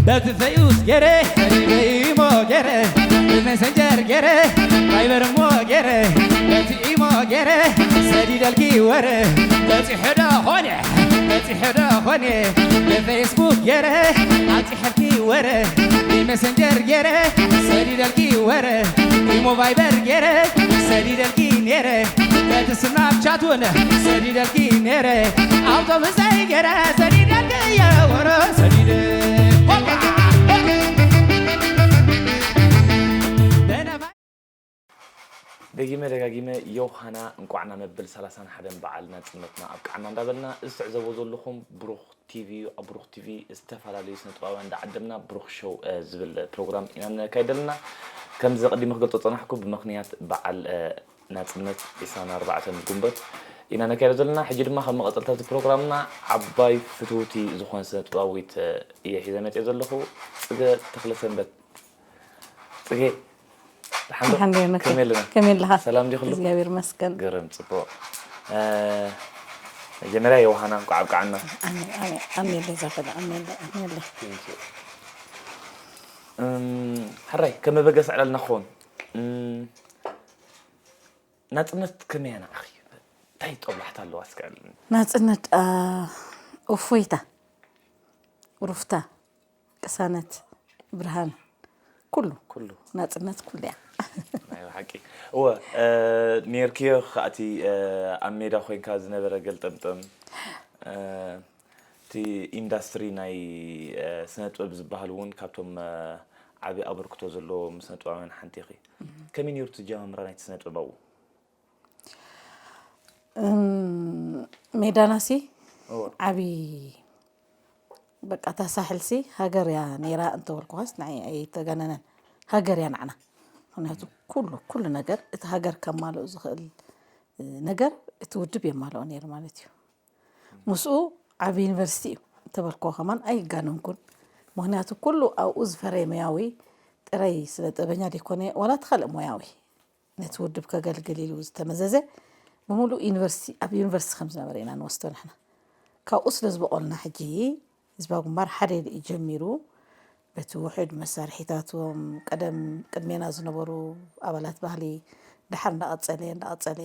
በቲ ፈዩስ ገረ በኢሞ ገረ ብመሰንጀር ገረ ቫይበር ሞ ገረ በቲ ኢሞ ገረ ሰዲደልኪ ወረ በፂሐ ዶ ኾነ በፂሐ ዶ ኾነ ብፌስቡክ ገረ ኣብፂሐልኪ ወረ ብመሰንጀር ገረ ሰዲደልኪ ወረ ኢሞ ቫይበር ገረ ሰዲደልኪ ነረ በቲ ስናፕቻት እውን ሰዲደልኪ ነረ ኣውቶቡሰይ ገረ ሰዲደልኪ የወረ ሰዲደ ደጊመ ደጋጊመ ዮሃና እንቋዕ ናብ መበል ሰላሳን ሓደን በዓል ናጽነትና ኣብቅዓና እንዳበልና፣ እዚ ትዕዘብዎ ዘለኹም ብሩኽ ቲቪ እዩ። ኣብ ብሩኽ ቲቪ ዝተፈላለዩ ስነ ጥበባውያን እንዳዓደምና ብሩኽ ሾው፣ እ፣ ዝብል ፕሮግራም ኢና ነካይድ ዘለና። ከምዚ ቀዲመ ክገልጾ ጸናሕኩ፣ ብምኽንያት በዓል፣ እ፣ ናጽነት ዕስራን ኣርባዕተን ጉንበት ኢና ነካይዶ ዘለና። ሕጂ ድማ ከም መቐጸልታ እቲ ፕሮግራምና ዓባይ ፍትውቲ ዝኾነ ስነ ጥበባዊት፣ እ፣ እየ ሒዘ መጽየ ዘለኹ። ጽገ ተኽለሰንበት። ጽጌ፣ ደሓን ዶ? ደሓን ዶ? ከመይ ኣለና? ከመይ ኣለኻ? ሰላም ድዩ ኩሉ? እግዚኣብሔር ይመስገን። ግርም፣ ጽቡቕ። እ፣ መጀመርያ ዮሃና፣ እንቋዕ ኣብቅዓና። ኣሜን፣ ኣሜን፣ ኣሜን፣ ለዛ ፈዳ፣ ኣሜን፣ ኣሜን፣ ኣሜን። Thank you። እም፣ ሕራይ፣ ከም መበገሲ ዕላልና ክኸውን። እም፣ ናጽነት ከመይ ኣናኣኺ? እንታይ ጦብላሕታ ኣለዋ እስከ? ናጽነት፣ አ፣ እፎይታ፣ ሩፍታ፣ ቅሳነት፣ ብርሃን፣ ኩሉ። ኩሉ። ናጽነት ኩሉ እያ። ናይ ብሓቂ። እወ፣ እ፣ ኔርክዮ ከኣ እቲ፣ እ፣ ኣብ ሜዳ ኮይንካ ዝነበረ ገልጠምጠም፣ እ፣ እቲ ኢንዳስትሪ ናይ፣ እ፣ ስነ ጥበብ ዝበሃል እውን ካብቶም፣ እ፣ ዓቢ ኣበርክቶ ዘለዎም ስነ ጥበባውያን ሓንቲ ኢኺ። ከመይ ነይሩ እቲ ኣጀማምራ ናይቲ ስነ ጥበብ ኣብኡ? እም፣ ሜዳናሲ እወ። ዓቢ በቃ፣ እታ ሳሕልሲ ሃገር እያ ነይራ እንተበልኩኻስ ንዓይ ኣይተጋነነን። ሃገር እያ ንዓና። ምኽንያቱ ኩሉ፣ ኩሉ ነገር እቲ ሃገር ከማልኦ ዝኽእል፣ እ፣ ነገር እቲ ውድብ የማልኦ ነይሩ ማለት እዩ። ምስኡ ዓቢ ዩኒቨርሲቲ እዩ እንተበልክዎ ከማን ኣይጋነንኩን። ምኽንያቱ ኩሉ ኣብኡ ዝፈረየ ሞያዊ ጥራይ ስነ ጥበበኛ ዘይኮነ፣ ዋላ እቲ ካልእ ሞያዊ ነቲ ውድብ ከገልግል ኢሉ ዝተመዘዘ ብምሉእ ዩኒቨርሲቲ፣ ኣብ ዩኒቨርሲቲ ከም ዝነበረ ኢና ንወስዶ ንሕና። ካብኡ ስለ ዝበቆልና ሕጂ ህዝባዊ ግንባር ሓደ ኢሉ እዩ ጀሚሩ። በቲ ውሑድ መሳርሒታቶም ቀደም ቅድሜና ዝነበሩ ኣባላት ባህሊ ደሓር እንዳቐጸለ፣ እንዳቐጸለ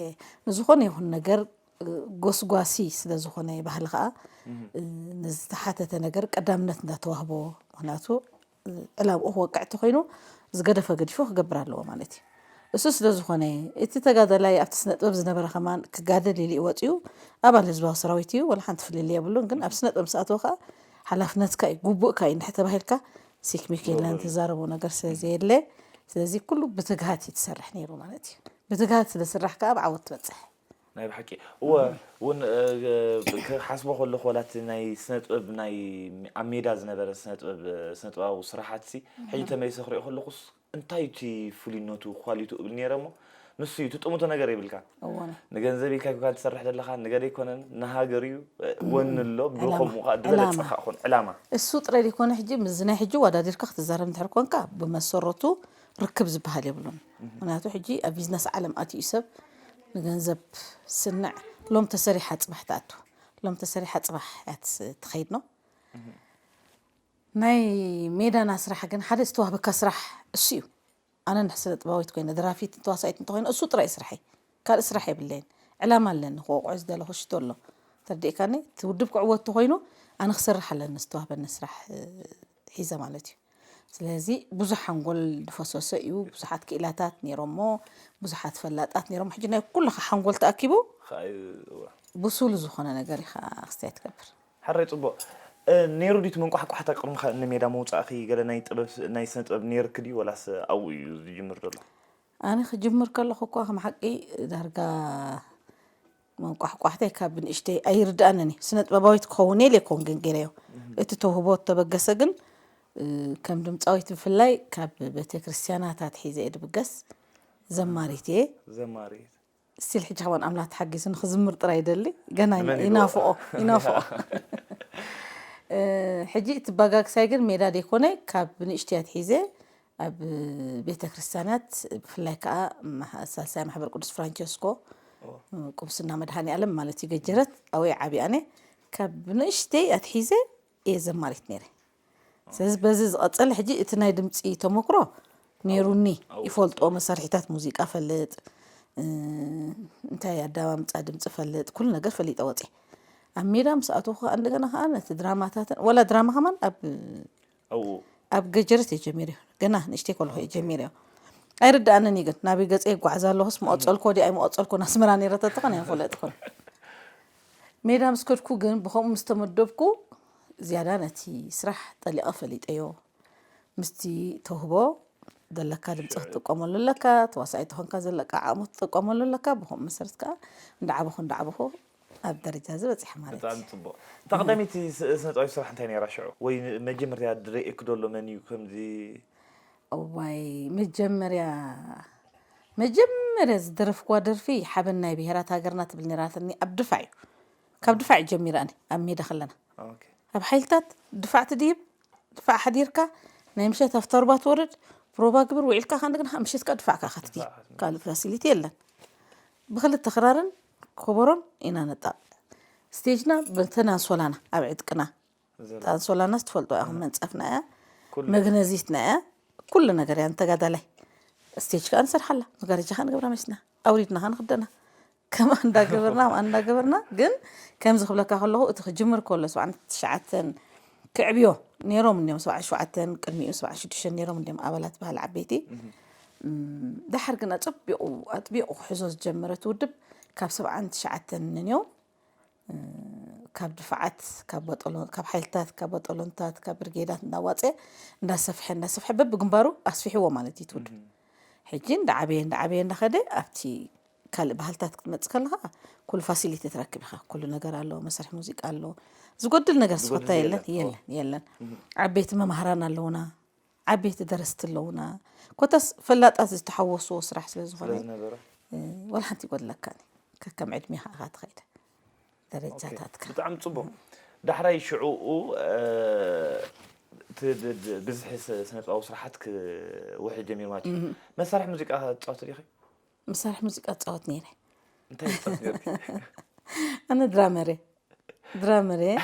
ንዝኾነ ይኹን ነገር፣ እ፣ ጎስጓሲ ስለ ዝኾነ ባህሊ ከኣ፣ እህ። እ፣ ንዝተሓተተ ነገር ቀዳምነት እንዳተዋህቦ፣ ምኽንያቱ ዕላምኡ ክወቅዕ እንተኾይኑ ዝገደፈ ገዲፉ ክገብር ኣለዎ ማለት እዩ። እሱ ስለ ዝኾነ እቲ ተጋዳላይ ኣብቲ ስነ ጥበብ ዝነበረ ከማን ክጋደል ኢሉ እዩ ወፂኡ። ኣባል ህዝባዊ ሰራዊት እዩ፣ ወላ ሓንቲ ፍልልይ የብሉን። ግን ኣብ ስነ ጥበብ ምስ ኣተወ ከዓ ሓላፍነትካ እዩ፣ ግቡእካ እዩ እንድሕር ተባሂልካ ሲክሚክ የለን፣ ትዛረቦ ነገር ስለ ዘየለ፣ ስለዚ ኩሉ ብትግሃት እዩ ትሰርሕ ነይሩ ማለት እዩ። ብትግሃት ስለ ስራሕ ከዓ ኣብ ዓወት ትበፅሕ። ናይ ብሓቂ። እወ፣ እውን፣ እ፣ ክሓስቦ ከለኹ፣ ዋላ እቲ ናይ ስነ ጥበብ፣ ናይ ኣብ ሜዳ ዝነበረ ስነ ጥበብ፣ ስነ ጥበባዊ ስራሓትሲ፣ ሕጂ ተመሊሰ ክሪኦ ከለኹስ፣ እንታይ እቲ ፍሉይነቱ፣ ኳሊቱ እብል ነይረ እሞ፣ ንሱ እዩ፣ ትጥምቶ ነገር የብልካ። እወ። ንገንዘብ ኢልካ ኣይኮንካን ትሰርሕ ዘለኻ፣ ንገለ ኣይኮነን፣ ንሃገር እዩ፣ እ፣ ወኒ ኣሎ፣ ብሩኽ ዕላማ። እሞ ከዓ ዝበለጸ ዕላማ። ከዓ ክኾን፣ ዕላማ። እሱ ጥራይ ዘይኮነ፣ ሕጂ ምስዚ ናይ ሕጂ ወዳዲርካ ክትዛረብ እንድሕር ኮንካ፣ ብመሰረቱ ርክብ ዝበሃል የብሉን። ምኽንያቱ፣ ሕጂ ኣብ ቢዝነስ ዓለም ኣትዩ ሰብ ንገንዘብ ስንዕ፣ ሎም ተሰሪሓ ጽባሕ ትኣቱ፣ ሎም ተሰሪሓ ጽባሕ እያ ትስ-፣ ትኸይድ ነው። ናይ ሜዳና ስራሕ ግን ሓደ ዝተዋህበካ ስራሕ እሱ እዩ። ኣነ እንድሕር ስነ ጥበባዊት ኮይነ፣ ደራፊት ተዋሳኢት እንተኾይነ፣ እሱ ጥራይ ስራሐይ። ካልእ ስራሕ የብለይን። ዕላማ ኣለኒ፣ ክወቕዖ ዝደለኹ ሽቶ ኣሎ። ተረዲእካኒ? እቲ ውድብ ክዕወት እንተኾይኑ፣ ኣነ ክሰርሕ ኣለኒ ዝተዋህበኒ ስራሕ፣ እ፣ ሒዘ ማለት እዩ። ስለዚ ብዙሕ ሓንጎል ዝፈሰሶ እዩ። ብዙሓት ክኢላታት ነይሮሞ፣ ብዙሓት ፈላጣት ነይሮሞ። ሕጂ ናይ ኩልኻ ሓንጎል ተኣኪቡ ከኣ እዩ፣ እወ። ብሱል ዝኾነ ነገር ኢኻ ክስታይ ትገብር። ሓራይ ጽቡቕ። እ፣ ነይሩ ድዩ እቲ መንቋሕቋሕታ ቅድሚ ኸ-፣ ንሜዳ ምውጻእኺ ገለ ናይ ጥበብ፣ ናይ ስነ ጥበብ ነይርኪ ድዩ ወላስ ኣብኡ እዩ ዝጅምር ዘሎ? ኣነ ክጅምር ከለኹ እኳ ከም ሓቂ ዳርጋ መንቋሕቋሕተይ ካብ ንእሽተይ ኣይርድኣንን እዩ። ስነ ጥበባዊት ክኸውን እየ ኢለ ኣይኮን ግን ገይረዮ። እቲ ተውህቦ እተበገሰ ግን፣ እ፣ ከም ድምጻዊት ብፍላይ ካብ ቤተክርስትያናት ኣትሒዘ እየ ድብገስ። ዘማሪት እየ። ዘማሪት። ስቲል ሕጂ ከማን ኣምላኽ ተሓጊዙ ንኽዝምር ጥራይ ይደሊ። ገና ንመን ይደሊ? ይናፍቖ፣ ይናፍቖ። እ፣ ሕጂ እቲ ባጋግሳይ ግን ሜዳ ደይኮነ፣ ካብ ንእሽተይ ኣትሒዘ ኣብ ቤተ ክርስቲያናት፣ ብፍላይ ከኣ መሓ-፣ ሳልሳይ ማሕበር ቅዱስ ፍራንቸስኮ፣ ኦ። ቁምስና መድኃኔ ዓለም ማለት እዩ፣ ገጀረት፣ ኣብኡ ዓብየ ኣነ። ካብ ንእሽተይ ኣትሒዘ እየ ዘማሪት ነይረ። ስለዚ በዚ ዝቐጸለ ሕጂ እቲ ናይ ድምጺ ተመክሮ ነይሩኒ። ይፈልጦ መሳርሒታት ሙዚቃ ፈልጥ፣ እ፣ እንታይ ኣዳማምጻ ድምጺ ፈልጥ፣ ኩሉ ነገር ፈሊጠ ወጺ። ኣብ ሜዳ ምስ ኣተኹ ከኣ እንደገና ከኣ ነቲ ድራማታትን፣ ወላ ድራማ ከማን ኣብ ኣብኡ ኣብ ገጀረት እየ ጀሚርዮ። ገና ንእሽተይ ከለኹ እየ ጀሚርዮ። ኣይርድኣንን እዩ ግን ናበይ ገጸ ይጓዓዝ ኣለኹስ መቐጸልኮ ድዩ ኣይመቐጸልኮን ኣስመራ ነይረ ተትኾን ኣይፈለጥኩን። ሜዳ ምስ ከድኩ ግን ብኸምኡ ምስ ተመደብኩ ዝያዳ ነቲ ስራሕ ጠሊቐ ፈሊጠዮ። ምስቲ ተውህቦ ዘለካ ድምፂ ክትጥቀመሉ ኣለካ፣ ተዋሳኣይ ተኾንካ ዘለካ ዓቕሚ ክትጥቀመሉ ኣለካ። ብኸምኡ መሰረት ከዓ እንዳዓበኹ እንዳዓበኹ ኣብ ደረጃ እዚ በፂሐ ማለት ብጣዕሚ እዩ። ፅቡቅ። እታ ቀዳመይቲ ስ- ስነ ጥበብ ስራሕ እንታይ ነይራ ሽዑ? ወይ መጀመርያ ድሬ ክደሎ መን እዩ ከምዚ? እዋይ፣ መጀመርያ መጀመርያ ዝደረፍኩዋ ደርፊ ሓበን ናይ ብሄራት ሃገርና ትብል ነይራትኒ። ኣብ ድፋዕ እዩ፣ ካብ ድፋዕ እዩ ጀሚረ። ኣነ ኣብ ሜዳ ከለና ኦኬ። ኣብ ሓይልታት ድፋዕ ትድይብ፣ ድፋዕ ሓዲርካ ናይ ምሸት ኣብ ተርባ ትወርድ፣ ፕሮባ ግብር ውዒልካ ከ እንደገና ምሸት ከ ድፋዕ ከ ከትድይብ። ካልእ ፋሲሊቲ የለን። ብክልተ ክራርን ኮቦሮን ኢና ነጣቕ። ስቴጅና ብተን ኣንሶላና ኣብ ዕጥቅና። ኣንሶላናስ ትፈልጦ ኢኹም፣ መንጸፍና እያ፣ ኩሉ መግነዚትና እያ፣ ኩሉ ነገር እያ። ንተጋዳላይ ስቴጅ ከኣ ንሰርሓላ፣ መጋረጃ ከኣ ንገብራ መሲና፣ ኣውሪድና ከኣ ንኽደና። ከምኣ እንዳገበርና፣ ከምኣ እንዳገበርና፣ ግን ከምዚ ክብለካ ከለኹ፣ እቲ ክጅምር ከሎ፣ ሰብዓን ትሽዓተን ክዕብዮ ነይሮም እንዲዮም፣ ሰብዓን ሸውዓተን ቅድሚኡ ሰብዓን ሽዱሽተን ነይሮም እንዲዮም ኣባላት ባህሊ ዓበይቲ። እም፣ ደሓር ግን ኣጸቢቑ፣ ኣጥቢቑ ክሕዞ ዝጀመረ እቲ ውድብ ካብ ሰብዓን ትሽዓተን ነንዮም። ካብ ድፋዓት፣ ካብ በጠሎ-፣ ካብ ሓይልታት፣ ካብ በጠሎንታት፣ ካብ ብርጌዳት እንዳዋፀ እንዳሰፍሐ፣ እንዳሰፍሐ በብግንባሩ ኣስፊሕዎ ማለት እዩ እቲ ውድብ። ሕጂ እንዳዓበየ፣ እንዳዓበየ እንዳኸደ ኣብቲ ካልእ ባህልታት ክትመጽእ ከለኻ ኩሉ ፋሲሊቲ ትረክብ ኢኻ። ኩሉ ነገር ኣሎ፣ መሳርሒ ሙዚቃ ኣሎ። ዝጎድል ነገር ዝጎድል ስኾታ የለን፣ የለን። የለን፣ የለን። ዓበይቲ መማህራን ኣለውና፣ ዓበይቲ ደረስቲ ኣለውና። ኮታስ ፈላጣት ዝተሓወስዎ ስራሕ ስለ ዝኾነ፣ ስለዝነበረ። እ፣ ዋላ ሓንቲ ይጎድለካን እዩ። ከከም ዕድሜኻ ኢኻ ትኸይድ። ደረጃታትካ። ኦኬ፣ ብጣዕሚ ጽቡቕ። ዳሕራይ ሽዑኡ፣ እ፣ እቲ ድ-፣ ድ-፣ ብዝሒ ስ-፣ ስነ-ጥበባዊ ስራሓት ክውሕድ ጀሚሩ ማለት እዩ። እህ። መሳርሒ ሙዚቃ ትጻወቲ ዲኺ? መሳርሒ ሙዚቃ እጻወት ነይረ። እንታይ ትጻወት ነይርኪ? ኣነ ድራመር እየ። ድራመር እየ።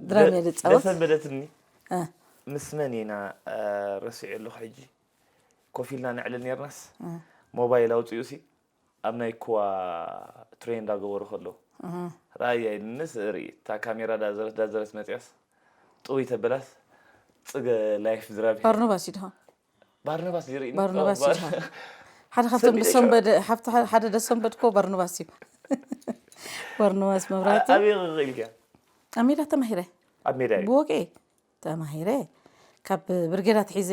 ድራመር ደ-፣ እጻወት። ደሰንበደትኒ። እ። ምስ መን ኢና፣ እ፣ ረሲዐ ኣለኹ ሕጂ። ኮፍ ኢልና ነዕልል ነይርናስ፣ እ። ሞባይል ኣውጺኡሲ ኣብ ናይ ኩዋ ትሬን እንዳገበሩ ከለዉ፣ እህ። ራእያ ኢልንስ ርኢ፣ እታ ካሜራ ዳዘረት፣ ዳዘረት መጽያስ፣ ጥውይ ተበላስ፣ ጽገ ላይፍ ድራም ሂቡ። ባርኖባስ እዩ ድኻ? ባርኖባስ ይርኢ። ባርኖባስ እዩ ባር-፣ ድኻ? ሓደ ካብቶም ሰሚዐ ደሰንበድ-፣ ሓብቲ-፣ ሓደ ደሰንበድ እኮ ባርኖባስ እዩ። ባርኖባስ መብራህቱ። ኣበይ ክኽእል ኢልካ? ኣብ ሜዳ ተማሂረ። ኣብ ሜዳ እዩ። ብወግዒ ተማሂረ። ካብ ብርጌድ ኣትሒዘ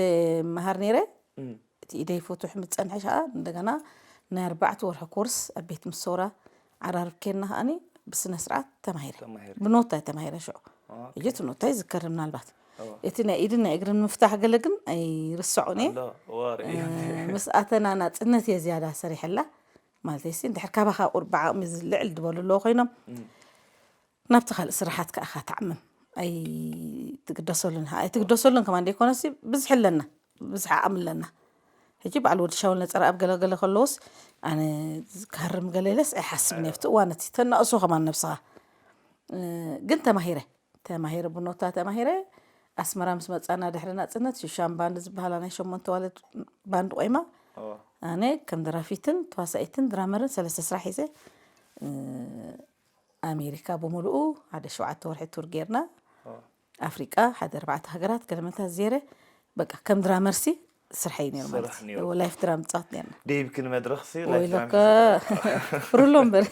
መሃር ነይረ። እም። እቲ ኢደይ ፍቱሕ ምስ ጸንሐ ሸኣ እንደገና ናይ ኣርባዕተ ወርሒ ኮርስ ኣብ ቤት ምሰውራ ዓራርብ ኬድና ከኣኒ ብስነ ስርዓት ተማሂረ። ተማሂረ። ብኖታ እየ ተማሂረ ሽዑ። ኦኬ። ሕጂ እቲ ኖታ ይዝከር ምናልባት። እዋ። እቲ ናይ ኢድን ናይ እግርን ምፍታሕ ገለ ግን ኣይርስዖን እየ። ኣሎ፣ እዋ፣ ርእየ። እ፣ ምስ ኣተና ናጽነት እየ ዝያዳ ሰሪሐላ። ማለተይሲ እንድሕር ካባኻ ቁሩብ ብዓቕሚ ዝልዕል ዝበሉ ኣለዉ ኮይኖም፣ እም። ናብቲ ካልእ ስራሓት ከኣ ኢኻ ትዓምም። ኣይትግደሰሉን፣ ኣይትግደሰሉን ከማን ደይኮነሲ፣ ብዝሒ ኣለና፣ ብዝሒ ዓቕሚ ኣለና። ሕጂ በዓል ወዲ ሻውል ነጸረኣብ ገለ ገለ ከለዉስ፣ ኣነ ክሃርም ገለ ኢለስ ኣይሓስብን እየ። ኣብቲ እዋን እቲ ተናእሶ ከማን ነብስኻ። እ፣ ግን ተማሂረ፣ ተማሂረ፣ ብኖታ ተማሂረ። ኣስመራ ምስ መጻና ድሕሪ ናጽነት፣ ሽሻን ባንድ ዝበሃላ ናይ ሸሞንተ ዋልድ ባንድ ቆይማ። ኦ። ኣነ ከም ደራፊትን ተዋሳኢትን ድራመርን ሰለስተ ስራሕ ሒዘ፣ እ፣ ኣሜሪካ ብምሉኡ ሓደ ሸውዓተ ወርሒ ቱር ጌርና። ኦ። ኣፍሪቃ ሓደ ኣርባዕተ ሃገራት ገለመታት ዜረ። በቃ ከም ድራመርሲ ስርሐይ ነይሩ ማለት ስራሕ እዩ። ነይሩ። ላይፍ ድራም ጻወት ነይርና። ደይብኪ ንመድረኽሲ ላይፍ ድራም ወይለከ ሒዝካ። ፍሩሎ እምበር።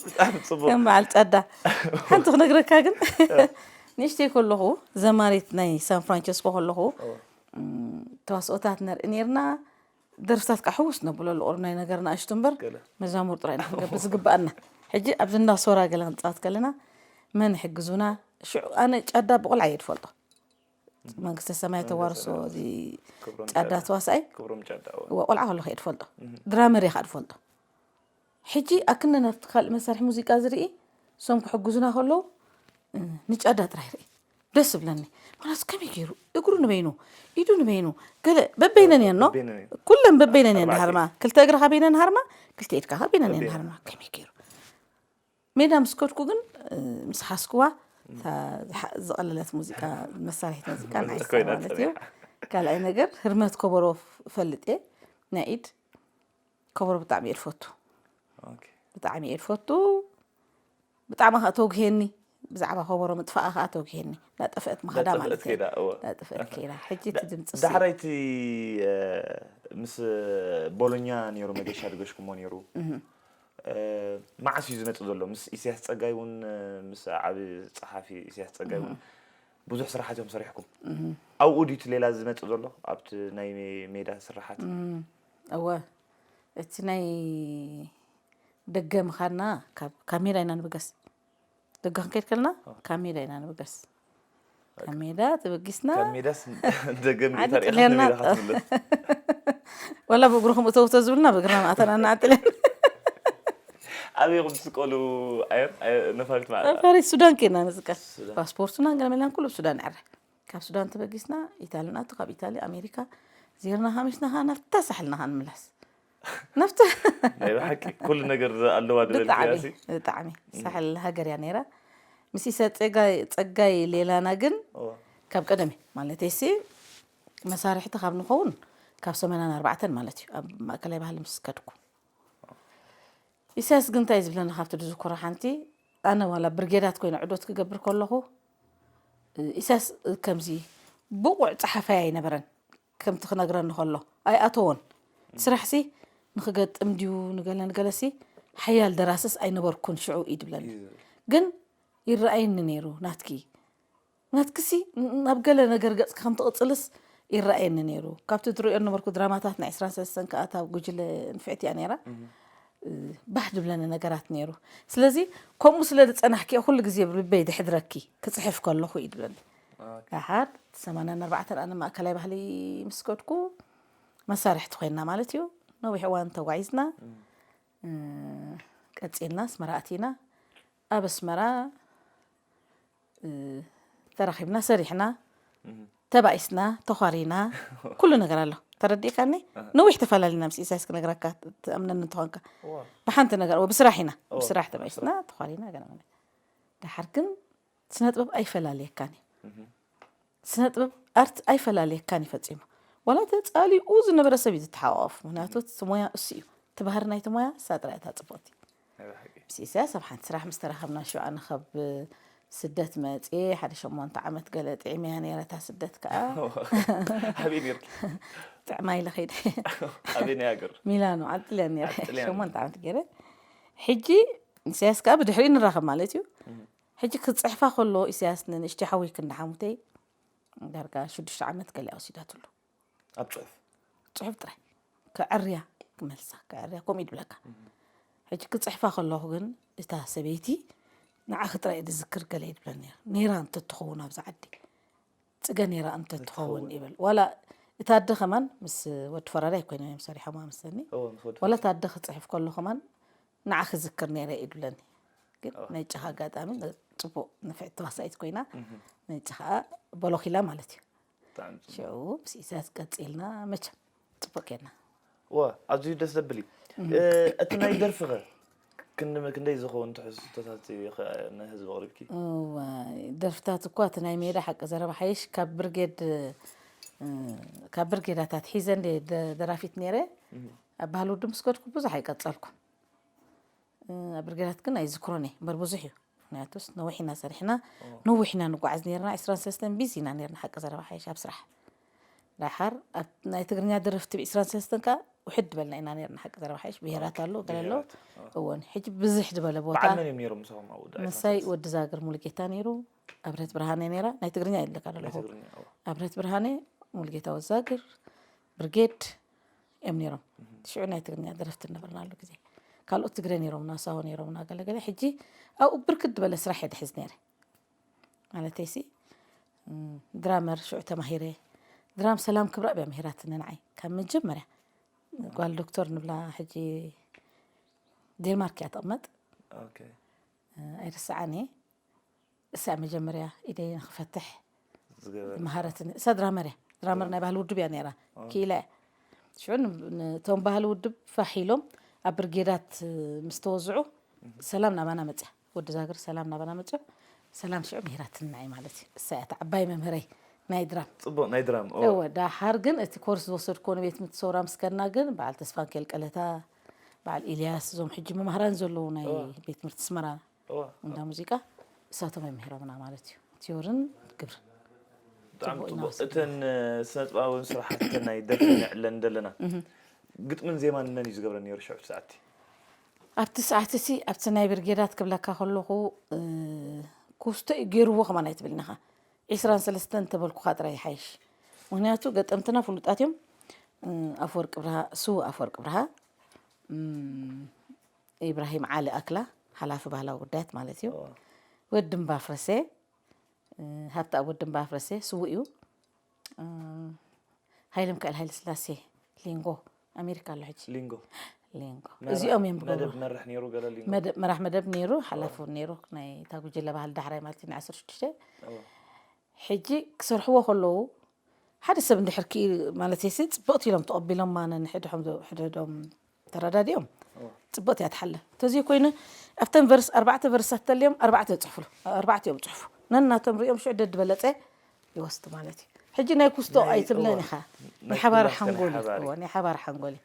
ብጣዕሚ ጽቡቕ። ከም በዓል ጫዳ። ሓንቲ ክነግረካ ግን፣ ንእሽተይ ከለኹ፣ ዘማሪት ናይ ሳን ፍራንቸስኮ ከለኹ፣ ኦ። እም፣ ተዋስኦታት ነርኢ ነይርና። ደርፍታት ከዓ ሕውስ ነብለሉ ቁሩብ ናይ ነገር ንኣሽቱ እምበር ገለ። መዛሙር ጥራይ ኢና ክንገብር ዝግብኣና። ሕጂ ኣብዚ እንዳ ሶራ ገለ ክንጻወት ከለና መን ይሕግዙና? ሽዑ ኣነ ጫዳ ብቆልዓ እየ ዝፈልጦ። መንግስተ ሰማይ መንግስተ ተዋርሶ ሰማይ። እዚ ክብሮም ጫዳ ጫዳ። ተዋሳኣይ። ክብሮም ጫዳ፣ እወ። እወ፣ ቆልዓ ከለኹ እየ ዝፈልጦ። እህ። ድራመር እየ ከዓ ዝፈልጦ። ሕጂ ኣክነ ናብቲ ካልእ መሳርሒ ሙዚቃ ዝርኢ፣ እሶም ክሕግዙና ከለዉ፣ እ፣ ንጫዳ ጥራይ ርኢ። ደስ ዝብለኒ። ምኽንያቱ ከመይ ገይሩ? እግሩ ንበይኑ፣ ኢዱ ንበይኑ፣ ገለ በበይነን እየን፣ ኖ? በበይነን እየን። ኩለን በበይነን እየን ኣርባዕተ። ሃርማ። ክልተ እግርኻ በይነን ሃርማ፣ ክልተ ኢድካ ኸኣ በይነን እየን በበይነን። ሃርማ። ከመይ ገይሩ? ሜዳ ምስ ከድኩ ግን፣ እ፣ ምስ ሓዝክዋ፣ እታ ዝሓ- ዝቐለለት ሙዚቃ፣ መሳርሒት ሙዚቃ ንዓይ ንሳ ኮይና ማለት እዩ። ካልኣይ ነገር ህርመት ከበሮ እፈልጥ እየ፣ ናይ ኢድ ከበሮ ብጣዕሚ እየ ዝፈቱ። ኦኬ። ብጣዕሚ እየ ዝፈቱ። ብጣዕሚ ከዓ ተውግሄኒ፣ ብዛዕባ ከበሮ ምጥፋኣ ከዓ ተውግሄኒ። እንዳጠፍአት ምኻዳ እንዳጠፍአት ማለት እዩ። ከይዳ፣ እወ። እንዳጠፍአት ከይዳ። ሕጂ እቲ ድምፂ እሱ ዳሕራይቲ እ፣ ምስ ቦሎኛ ነይሩ መገሻ ድገሽኩሞ ነይሩ። እ፣ መዓስ እዩ ዝመፅእ ዘሎ? ምስ ኢሳያስ ፀጋይ እውን እ፣ ምስ ዓብ ፀሓፊ ኢሳያስ ፀጋይ እውን ብዙሕ ስራሓት እዮም ሰሪሕኩም። ኣብኡ ድዩ እቲ ሌላ ዝመፅእ ዘሎ ኣብቲ ናይ ሜ- ሜዳ ስራሓት? እወ፣ እቲ ናይ ደገ ምኻድና ካብ ካብ ሜዳ ኢና ንብገስ። ደገ ክንከይድ ከለና ካብ ሜዳ ኢና ንብገስ። ካብ ሜዳ ተበጊስና ካብ ሜዳስ ደገም ዓዲ ጌታ ሪኢኻ ጥልያና ሜዳ ክትምለስ? ወላ ብእግርኹም እተው እተው ዝብልና ብእግርና ማእተና እናዓጥለን ኣበይ ኢኹም ትስቀሉ? ኣየር ኣየ- ነፋሪት ማለት ነፋሪት ሱዳን ከይድና ንስቀል። ፓስፖርትና ገለመላን ኩሉ ኣብ ሱዳን ንዕረ። ካብ ሱዳን ተበጊስና ኢታሊ ንኣቱ፣ ካብ ኢታሊ ኣሜሪካ ዜርና ሃሚሽና ከዓ ናብታ ሳሕልና ከዓ ንምለስ። ናብታ ናይ ብሓቂ ኩሉ ነገር ኣለዋ ድበል ብጣዕሚ ያሲ ብጣዕሚ ሳሕል ሃገር እያ ነይራ። ምስ ኢሳያስ ፀጋይ ሌላና ግን ካብ ቀደም ማለት ሲ መሳርሕቲ ካብ ንኸውን ካብ ሰማንያን ኣርባዕተን ማለት እዩ ኣብ ማእከላይ ባህሊ ምስ ከድኩ። ኢሳያስ ግን እንታይ ዝብለኒ ካብቲ ድዝክሮ ሓንቲ ኣነ ዋላ ብርጌዳት ኮይነ ዕዶት ክገብር ከለኹ ኢሳያስ ከምዚ ብቑዕ ፀሓፋይ ኣይነበረን። ከምቲ ክነግረኒ ከሎ ኣይኣተዎን። ስራሕሲ ንክገጥም ድዩ ንገለ ንገለሲ ሓያል ደራስስ ኣይነበርኩን ሽዑ እዩ ድብለኒ። ግን ይረኣየኒ ነይሩ ናትኪ ናትክሲ ናብ ገለ ነገር ገጽ ከም ትቕጽልስ ይረኣየኒ ነይሩ። ካብቲ ትሪኦ ነበርኩ ድራማታት ናይ ዕስራን ሰለስተን ከኣ እታ ጉጅለ ንፍዕቲ እያ ነይራ። ባህ ድብለኒ ነገራት ነይሩ። ስለዚ ከምኡ ስለ ዝጸናሕኪ ኩሉ ግዜ ብልበይ ድሕድረኪ ክጽሕፍ ከለኹ እዩ ድብለኒ። ደሓር ሰማንያን ኣርባዕተን ኣነ ማእከላይ ባህሊ ምስ ከድኩ መሳርሕቲ ኮይና ማለት እዩ። ነዊሕ እዋን ተጓዒዝና ቀጺልና ኣስመራ ኣቲና። ኣብ ኣስመራ ተራኺብና ሰሪሕና ተባኢስና ተዃሪና ኩሉ ነገር ኣሎ። ተረዲእካኒ? ነዊሕ ተፈላለና ምስ ኢሳያስ ክነግረካ ትኣምነኒ እንተኾንካ። ብሓንቲ ነገር ብስራሕ ኢና ብስራሕ ተባኢስና ተዃሪና ገና ደሓር ግን ስነ ጥበብ ኣይፈላለየካን እዩ። ስነ ጥበብ ኣርት ኣይፈላለየካን እዩ ፈጺሙ። ዋላ ተጻሊኡ ዝነበረ ሰብ እዩ ዝተሓቋቆፍ። ምክንያቱ እቲ ሞያ እሱ እዩ። እቲ ባህሪ ናይቲ ሞያ እሳ ጥራይ እታ ጽቡቕቲ። ምስ ኢሳያስ ኣብ ሓንቲ ስራሕ ምስ ተራኸብና ሽዑ ኣነ ካብ ስደት መጽየ ሓደ ሸሞንተ ዓመት ገለ ጥዒመያ ነይረ እታ ስደት ከኣ። ኣበይ ነርኪ? ጥዕማ ኢለ ከይደ። ኣበይ ናይ ሃገር? ሚላኖ ዓዲ ጥልያን ነይረ። ዓዲ ጥልያን። ሸሞንተ ዓመት ገይረ። ሕጂ ኢሳያስ ከኣ ብድሕሪኡ ንራኸብ ማለት እዩ። ሕጂ ክጽሕፋ ከሎ ኢሳያስ ንንእሽተይ ሓወይ ክንዲ ሓሙተይ ዳርጋ ሽዱሽተ ዓመት ገሊኣ ወሲዳትሉ። ኣብ ጽሑፍ ጽሑፍ ጥራይ ከዕርያ ክመልሳ ከዕርያ ከምኡ ይድብለካ። ሕጂ ክጽሕፋ ከለኹ ግን እታ ሰበይቲ ንዓኺ ጥራይ እየ ዝዝክር ገለ ይድብለኒ ነይራ። ነይራ እንተትኸውን ኣብዚ ዓዲ ጽገ ነይራ እንተትኸውን ይብል። ዋላ እታ ኣደ ከማን ምስ ወዲ ፈራዳይ ኮይኖም እዮም ሰሪሖማ መሰለኒ። እዎ፣ ምስ ወዲ ዋላ እታ ኣደ ክጽሕፍ ከሎ ከማን ንዓኺ ዝክር ነይረ እዩ ድብለኒ። ግን ናይ ጫኻ ኣጋጣሚ ጽቡቕ ንፍዕቲ ተዋሳኢት ኮይና ናይ ጫኻ በሎኺላ ማለት እዩ። ብጣዕሚ ጽቡቕ። ሽዑ ምስ ኢሳያስ ቀጺልና መቸም ጽቡቕ ጌርና። ዋ ኣዝዩ ደስ ዘብል እዩ። እ፣ እቲ ናይ ደርፊ ኸ ክንድ- ክንደይ ዝኸውን ትሕዝቶታት እዩ ኸ ንህዝቢ ኣቕሪብኪ? እዋይ፣ ደርፍታት እኳ እቲ ናይ ሜዳ ሓቂ ዘረባ ሓይሽ ካብ ብርጌድ እ፣ ካብ ብርጌዳታት ሒዘ እንደ ደ- ደራፊት ነይረ። ኣብ ባህሊ ውድብ ምስ ከድኩ ብዙሕ ኣይቀጸልኩን። እ፣ ኣብ ብርጌዳት ግን ኣይዝክሮን እየ እምበር ብዙሕ እዩ። ምክንያቱስ ነዊሕ ኢና ሰሪሕና፣ ነዊሕ ኢና ንጓዓዝ ነርና። ዕስራን ሰለስተን ቢዚ ኢና ነርና ሓቂ ዘረባ ሓይሽ ኣብ ስራሕ። ደሓር ኣብ ናይ ትግርኛ ደረፍቲ ብ ዕስራን ሰለስተን ከኣ ውሕድ በልና ኢና ነርና ሓቂ ዘረባ ሓይሽ። ብሄራት ኣሎ ገለ ኣሎ። ብሄራት፣ እወን ሕጂ ብዝሕ ዝበለ ቦታ በዓል መን እዮም ነይሮም ምሳኹም ኣብኡ? ምሳይ ወዲ ዛግር ሙሉጌታ ነይሩ። ኣብርሀት ብርሃነ ነይራ። ናይ ትግርኛ የለካ ናይ ዘለኹ ትግርኛ፣ እዎ። ኣብርሀት ብርሃነ፣ ሙሉጌታ ወዛግር፣ ብርጌድ እዮም ነይሮም። ሽዑ ናይ ትግርኛ ደረፍቲ ነበርናሉ ግዜ። ካልኦት ትግረ ነይሮምና፣ ሳሆ ነይሮምና፣ ገለገለ። ሕጂ ኣብኡ ብርክት ዝበለ ስራሕ እየ ድሕዝ ነይረ። ማለተይሲ እም፣ ድራመር ሽዑ ተማሂረ። ድራም ሰላም ክብረኣብ እያ ምሂራትኒ ንዓይ ካብ መጀመርያ። ጓል ዶክተር ንብላ ሕጂ ዴንማርክ እያ ትቕመጥ። ኦኬ። ኣይርስዓን እየ። እሳ መጀመርያ ኢደይ ንክፈትሕ ዝገበረ። መሃረትኒ። እሳ ድራመር እያ። ድራመር ናይ ባህሊ ውድብ እያ ነይራ። ክኢላ እያ። ሽዑ ን- ነቶም ባህሊ ውድብ ፋሕ ኢሎም ኣብ ብርጌዳት ምስ ተወዝዑ ሰላም ናባና መፅያ። ወዲ ዛግር ሰላም ናባና መፅዮ። ሰላም ሽዑ ምሂራትና እያ ማለት እዩ። እሳ እያ እታ ዓባይ መምህረይ ናይ ድራም። ፅቡቅ ናይ ድራም ኦ፣ እወ፣ ዳሓር ግን እቲ ኮርስ ዝወሰድክዎ ንቤት ትምህርቲ ሰውራ ምስ ከድና ግን በዓል ተስፋንኪኤል ቀለታ፣ በዓል ኢልያስ፣ እዞም ሕጂ መማህራን ዘለዉ ናይ እወ። ቤት ትምህርቲ ኣስመራ ኦ፣ እንዳ ሙዚቃ እሳቶም እዮም ምሂሮምና ማለት እዩ። ቲዮርን ግብርን ብጣዕሚ ፅቡቅ ኢና ፅቡቅ። ወሲድና። እተን ስነ ጥበባውን ስራሓት እተን ናይ ደርፊ ንዕለን ዘለና ግጥምን ዜማን መን እዩ ዝገብረ ነይሩ ሽዑ ሰዓቲ? ኣብቲ ሰዓት እዚ ኣብቲ ናይ ብርጌዳት ክብለካ ከለኹ እ፣ ኩስቶ እዩ ገይርዎ ከማን ኣይትብልኒ ኢኻ። ዒስራን ሰለስተን እንተበልኩኻ ጥራይ ይሓይሽ። ምክንያቱ ገጠምትና ፍሉጣት እዮም። እ፣ ኣፈወርቂ ብርሃ፣ ስዉእ ኣፈወርቂ ብርሃ፣ እም፣ ኢብራሂም ዓሊ ኣክላ፣ ሓላፊ ባህላዊ ጉዳያት ማለት እዩ። ወዲ እምባ ፍረሴ፣ እ፣ ሃብተኣብ ወዲ እምባ ፍረሴ ስዉእ እዩ። እ፣ ሃይለ ሚካኤል ሃይለ ስላሴ ሊንጎ ኣሜሪካ ኣሎ ሕጂ። ሊንጎ ሊንጎ መራ- እዚኦም እዮም ዝገብሩ። መደብ መርሕ ነይሩ ገለ ሊንጎ መደ- መራሕ መደብ ነይሩ፣ ሓላፊ እውን ነይሩ። ናይ እታ ጉጅለ ባህሊ ዳሕራይ ማለት እዩ፣ ናይ ዓሰርተ ሽዱሽተ። ኦ፣ ሕጂ ክሰርሕዎ ከለዉ ሓደ ሰብ እንድሕር ክኢ ማለት ሲ ጽብቕቲ ኢሎም ተቐቢሎም ማነ ንሕድሖም ሕደዶም ተረዳዲኦም ኦ። ጽብቕቲ እያ ትሓልፍ። እንተዘይ ኮይኑ ኣብተን ቨርስ ኣርባዕተ ቨርሳት ተልዮም ኣርባዕተ ይጽሕፍሉ፣ ኣርባዕተ እዮም ጽሕፉ። ነናቶም ሪኦም ሽዑ ደድ በለጸ ይወስድ ማለት እዩ። ሕጂ ናይ ኩስቶ ናይ- ኣይትብለን እወ። ኢኻ። ናይ ናይ ሓባር ኩላትና ሓንጎል እዩ። ሓባር እዩ። እወ፣ ናይ ሓባር ሓንጎል እዩ።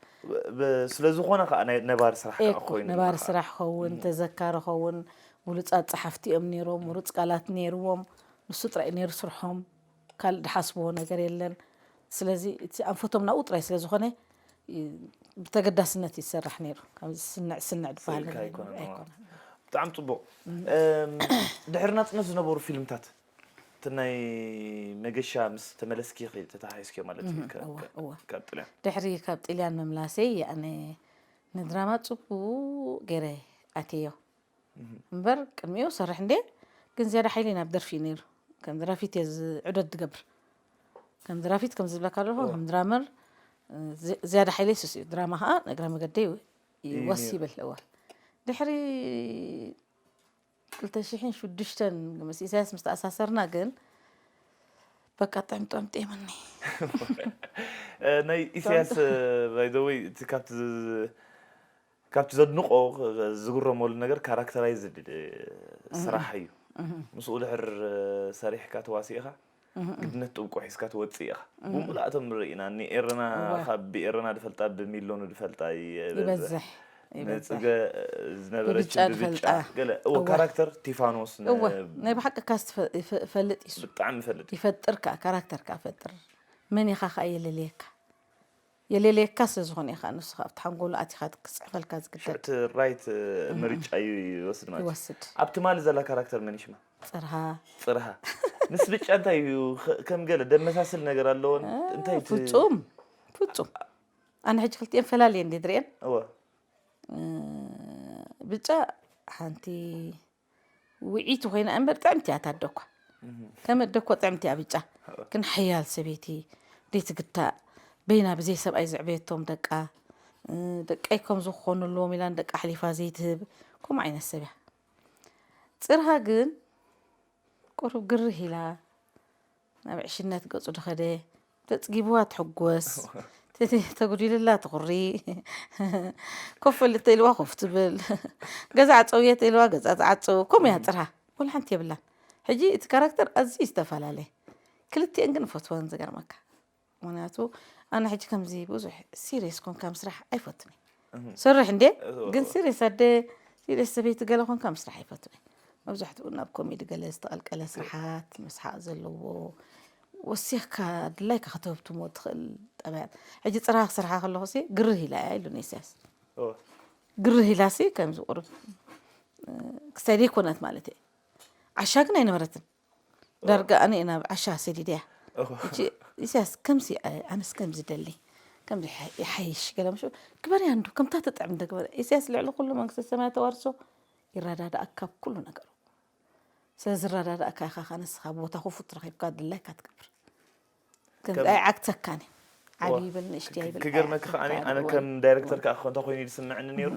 ብ- ስለ ዝኾነ ከዓ ናይ ነባሪ ስራሕ ከዓ ኤኮ ኮይኑ ነባሪ እዩ ከዓ። ስራሕ ኸውን፣ ተዘካሪ ኸውን፣ ብሉጻት ጸሓፍቲ እዮም ነይሮም፣ ምሩጽ ቃላት ነይርዎም። ንሱ ጥራይ ነይሩ ስርሖም፣ ካልእ ድሓስብዎ ነገር የለን። ስለዚ እቲ ኣንፈቶም ናብኡ ጥራይ ስለ ዝኾነ ይ- ብተገዳስነት ይሰርሕ ነይሩ። ከምዚ ስንዕ ስንዕ ዝበሃል ስእልካ ነገር ኣይኮነን፣ የለን። እዋ። ኣይኮነን። ብጣዕሚ ፅቡቅ። እም፣ ድሕሪ ናፅነት ዝነበሩ ፊልምታት እቲ ናይ መገሻ ምስ ተመለስኪ ተተሓሒዝኪዮ ማለት እዩ እም፣ ከ- እዋ፣ ከ- እዋ። ካብ ጥልያን ድሕሪ ካብ ጥልያን ምምላሰይ ያኔ ንድራማ ጽቡቅ ገይረ ኣትዮ እምበር ቅድሚኡ ሰርሕ እንዴ ግን ዝያዳ ሓይለይ ናብ ደርፊ እዩ ነይሩ። ከም ድራፊት እየ ዝ- ዑደት ዝገብር ከም ድራፊት ከም ዝብለካ ኣለኹ እዋ። ከም ድራመር ዝ- ዝያዳ ሓይለይ ስስ እዩ። ድራማ ከዓ እግረ መገደይ እዩ ይወስ ነይሩ። ይብል እዋ። ድሕሪ ክልተ ሽሕን ሽዱሽተን ምስ ኢሳያስ ምስ ተኣሳሰርና ግን በቃ ጥዕምጥዕም ጤመኒ። ናይ ኢሳያስ ባይዘወይ እቲ ካብቲ ዝ- ካብቲ ዘድንቆ ዝግረመሉ ነገር ካራክተራይዝድ ስራሕ እዩ። ምስኡ ድሕር ሰሪሕካ ተዋሲእኻ ግድነት ጥብቆ ሒዝካ ትወፅእ ኢኻ። ብምልኣቶም ንርኢ ኢና። ንኤረና እወ። ካብ ብኤረና ድፈልጣ ብሚሎኑ ድፈልጣ ይበዝሕ። ይበዝሕ ይበዝሕ። ንፅገ ዝነበረች ብብጫ ብብጫ ድፈልጣ። ገለ እወ እወ። ካራክተር ቲፋኖስ ን- እወ ናይ ብሓቂ ካስ ትፈ- ይፈ- ይፈልጥ ይሱ ብጣዕሚ ይፈልጥ። ይፈጥር ከዓ ካራክተር ከዓ ፈጥር መን ኢኻ ከዓ የለለየካ የለለየካ ስለ ዝኾነ ኢኻ ንሱ ኣብቲ ሓንጎሉ ኣቲኻ ክፅሕፈልካ ዝግደድ ሽዕቲ ራይት ምርጫ እዩ ይወስድ ማለት እዩ። ይወስድ ኣብ ትማሊ ዘላ ካራክተር መን ይሽማ? ፅርሃ ፅርሃ ምስ ብጫ እንታይ እዩ ከ- ከም ገለ ደመሳስል ነገር ኣለዎን እንታይ እቲ- ፍፁም ፍፁም ኣነ ሕጂ ክልቲኤን ፈላልየ እንዴ ድሪኤን እወ ብጫ ሓንቲ ውዒቲ ኮይና እምበር ጥዕምቲ እያ ታደኳ ከም ኣደኮ ጥዕምቲ እያ ብጫ ግን ሓያል ሰበይቲ ዘይትግታእ በይና ብዘይ ሰብኣይ ዘዕበየቶም ደቃ ደቀይ ከም ዝኾኑ ኣለዎም ኢላ ንደቃ ኣሕሊፋ ዘይትህብ ከምኡ ዓይነት ሰብ እያ ፅርሃ ግን ቁሩብ ግርህ ኢላ ናብ ዕሽነት ገፁ ድኸደ ተፅጊብዋ ትሕጎስ ተጉዲልላ ትኹሪ ኮፍ ኢልተ ኢልዋ ኮፍ ትብል ገዛ ዓፀውየተ ኢልዋ ገዛ ትዓፀው ከምኡ እያ ፅርሃ ወላ ሓንቲ የብላን ሕጂ እቲ ካራክተር ኣዝዩ ዝተፈላለየ ክልቲኤን ግን እፈትወን ዝገርመካ ምክንያቱ ኣነ ሕጂ ከምዚ ብዙሕ ሲሪየስ ኮንካ ምስራሕ ኣይፈቱን እየ ሰርሕ እንዴ ግን ሲሪየስ ኣደ ሲሪየስ ሰበይቲ ገለ ኮንካ ምስራሕ ኣይፈቱን እየ መብዛሕትኡ ናብ ኮሜዲ ገለ ዝተቐልቀለ ስርሓት ምስሓቕ ዘለዎ ወሲኽካ ድላይካ ከተህብትሞ ትኽእል ጠባያት ሕጂ ፅራህ ክስርሓ ከለኹ ሲ ግርህ ኢላ እያ ኢሉኒ ኢሳያስ እወ። ግርህ ኢላ ሲ ከምዚ ቁሩብ ክሳይ ዘይኮነት ማለት እየ ዓሻ ግን ኣይነበረትን ዳርጋ ኣነ ናብ ዓሻ ሰዲደያ ሕጂ ኢሳያስ ከምዚ ኣነስ ከምዚ ደሊ ከምዚ ይሓይሽ ገለ ምሽ ግበርያ እንዶ ከምታ ትጥዕም እንደ ግበርያ ኢሳያስ ልዕሊ ኩሉ መንግስተ ሰማያት ተዋርሶ ይረዳዳእ ካብ ኩሉ ነገሩ ስለ ዝረዳዳእካ ኢኻ ከ ንስኻ ቦታ ክፉት ረኺብካ ድላይካ ትገብር ከምዚ ኣይዓግተካን እዩ ዓብዪ ይበል ንእሽትያ ይበል ክገርመኪ ከዓ ኣነ ከም ዳይረክተር ከዓ እንተ ኮይኑ ዝስምዐኒ ነይሩ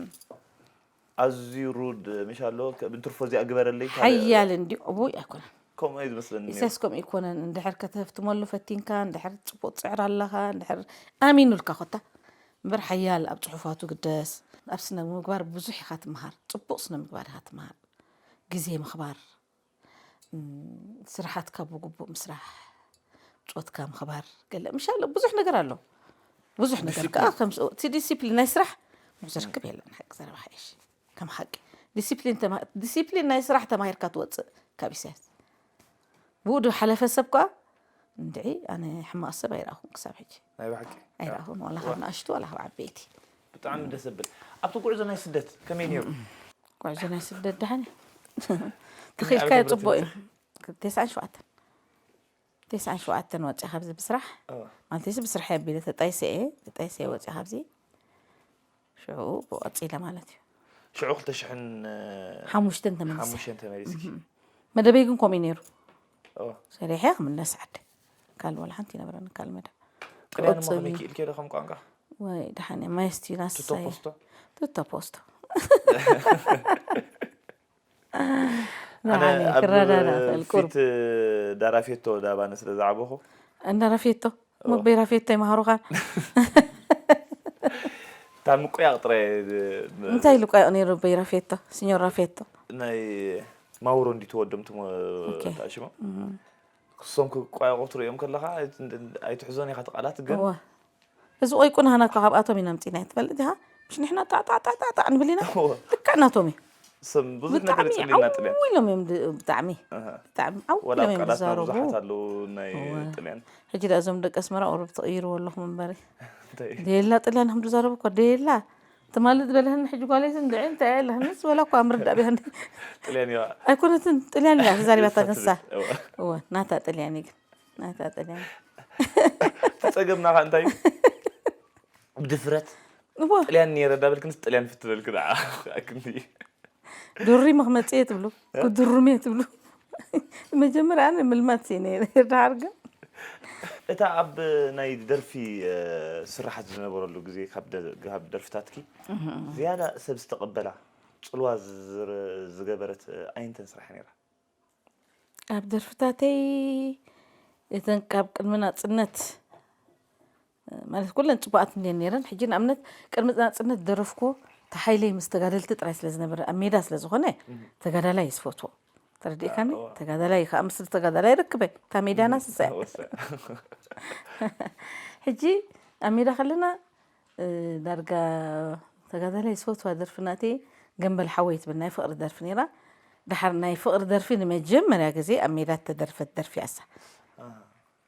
ኣዝዩ ሩድ ምሽ ኣሎ ብትርፎ እዚኣ ግበረለይ ካልእ ሓያል እንዲ እቡይ ኣይኮነን ከምኡ እዩ ዝመስለኒ ነይሩ ኢሳያስ ከምኡ ይኮነን እንድሕር ከተህፍትመሉ ፈቲንካ እንድሕር ፅቡቅ ትፅዕር ኣለኻ እንድሕር ኣሚኑልካ ኮታ እምበር ሓያል ኣብ ፅሑፋቱ ግደስ ኣብ ስነ ምግባር ብዙሕ ኢኻ ትምሃር ፅቡቅ ስነ ምግባር ኢኻ ትምሃር ግዜ ምኽባር ስራሓትካ ብግቡእ ምስራሕ፣ ብጾትካ ምኽባር፣ ገለ ምሻለ ብዙሕ ነገር ኣሎ። ብዙሕ ነገር ከዓ ከም እቲ ዲሲፕሊን ናይ ስራሕ ብዙሕ ርክብ የለን። ሓቂ ዘረባ ሓይሽ ከም ሓቂ ዲሲፕሊን ተማ- ዲሲፕሊን ናይ ስራሕ ተማሂርካ ትወፅእ ካብ ኢሳያስ። ብኡ ዶ ሓለፈ ሰብ ከዓ እንድዒ ኣነ ሕማቕ ሰብ ኣይረኣኹን ክሳብ ሕጂ ናይ ብሓቂ። ኣይረኣኹን ዋላ ካብ ንኣሽቱ ዋላ ካብ ዓበይቲ። ብጣዕሚ ደስ ዘብል። ኣብቲ ጉዕዞ ናይ ስደት ከመይ ነይሩ? ጉዕዞ ናይ ስደት ደሓን እዩ። ተኺልካዮ ፅቡቅ እዩ። ተስዓን ሸውዓተን ተስዓን ሸውዓተን ወፂኣ ካብዚ ብስራሕ ማለት እዚ ብስራሕ ኣቢለ ተጣይሰ እየ ተጣይሰ እየ ወፂኣ ካብዚ ሽዑ ቀፂለ ማለት እዩ። ሽዑ ክልተ ሽሕን ሓሙሽተን ተመሊሰ። ሓሙሽተን ተመሊስኪ? መደበይ ግን ከምኡ እዩ ነይሩ። ኦ፣ ሰሪሐ ክምለስ ዓዲ ካልእ ዋላ ሓንቲ ይነበረኒ ካልእ መደብ። ጥልያን ክቕፅል መኸመይ ክኢልኪ ዶ ከም ቋንቋ? ወይ ደሓን እየ ማየስቲና ቱቶ ስሳየ ፖስቶ? ቱቶ ፖስቶ ኣነ ደሓን እየ ኣብ ክረዳዳ ንኽእል ቁሩብ ፊት ዳራፌቶ ዳባነ ስለ ዝዓበኹ እንዳራፌቶ መበይ ራፌቶ ይመሃሩኻን እታ ምቁያቕ ጥራይ እንታይ ኢሉ ቋይቑ ነይሩ በይ ራፌቶ ሲኞር ራፌቶ ናይ ማውሮ እንዲ ተወዶም ትሞ ኦኬ። ተኣሽሞ ክሶም ክቋየቑ ትርእዮም ከለኻ ኣይትሕዞን ኢኻ እቲ ቃላት ግን እወ እዚ ቆይ ቁናህና እኮ ካብኣቶም ኢና ምፂና ትፈልጥ ኢኻ ምሽ ንሕና ጣዕጣዕጣዕጣዕ ንብል ኢና እወ። ልክዕ ናቶም እዩ ስም ብዙሕ ነገር ብጣዕሚ ይፅልየና ጥልያን ዓው ኢሎም እዮም ድ- ብጣዕሚ ኣሃ። ብጣዕሚ ዓው ወላ ኢሎም ኣብ እዮም ቃላትና ዝዛረቡ ብዙሓት ኣለዉ ናይ እወ። ጥልያን ሕጂ ዳ እዞም ደቂ ኣስመራ ቁሩብ ትቕይርዎ ኣለኹም እምበሪ እንታይ ደየላ ጥልያን ከም ዝዛረቡ እኮ ደየላ ትማሊ ዝበለህኒ ሕጂ ጓለይት እንድዒ እንታይ ኣለህንስ ወላ እኳ ምርዳእ ብያኒ ጥልያን እያ ኣይኮነትን ጥልያን እያ ተዛሪባታ እሳ ክንሳ ትብል። እወ። እወ ናታ ጥልያን እዩ ግን ናታ ጥልያን እቲ ፀገምና ከዓ እንታይ እዩ ብድፍረት እወ ጥልያን ነይረ እንዳበልክንስ ጥልያን ፍትበልክ ደዓ ኣክንዲ ዱሪ መክመፅየ ትብሉ ክድሩም እየ ትብሉ መጀመርያ ኣነ ምልማት እየ ነይረ ድሓር ግን እታ ኣብ ናይ ደርፊ እ፣ ስራሓት ዝነበረሉ ግዜ ካብ ደ- ካብ ደርፍታትኪ ዝያዳ ሰብ ዝተቐበላ ፅልዋ ዝር- ዝገበረት እ፣ ኣይንተን ስራሕ ነይራ ኣብ ደርፍታተይ እተን ካብ ቅድሚ ናፅነት ማለት ኩለን ፅቡቃት እንድየን ነይረን ሕጂ ንኣብነት ቅድሚ ናፅነት ደረፍኩ ተሓይለይ ምስ ተጋደልቲ ጥራይ ስለ ዝነበረ ኣብ ሜዳ ስለ ዝኾነ ተጋዳላይ ይስፈትዎ ተረዲእካኒ እወ። ተጋዳላይ ከዓ ምስሊ ተጋዳላይ ርክበ እታ ሜዳና ስሰ ወሰ- ሕጂ ኣብ ሜዳ ከለና እ፣ ዳርጋ ተጋዳላይ ዝፈትዋ ደርፊ ናተይ ገንበል ሓወይ ትብል ናይ ፍቕሪ ደርፊ ነይራ ድሓር ናይ ፍቕሪ ደርፊ ንመጀመርያ ግዜ ኣብ ሜዳ እተደርፈት ደርፊ ኣሳ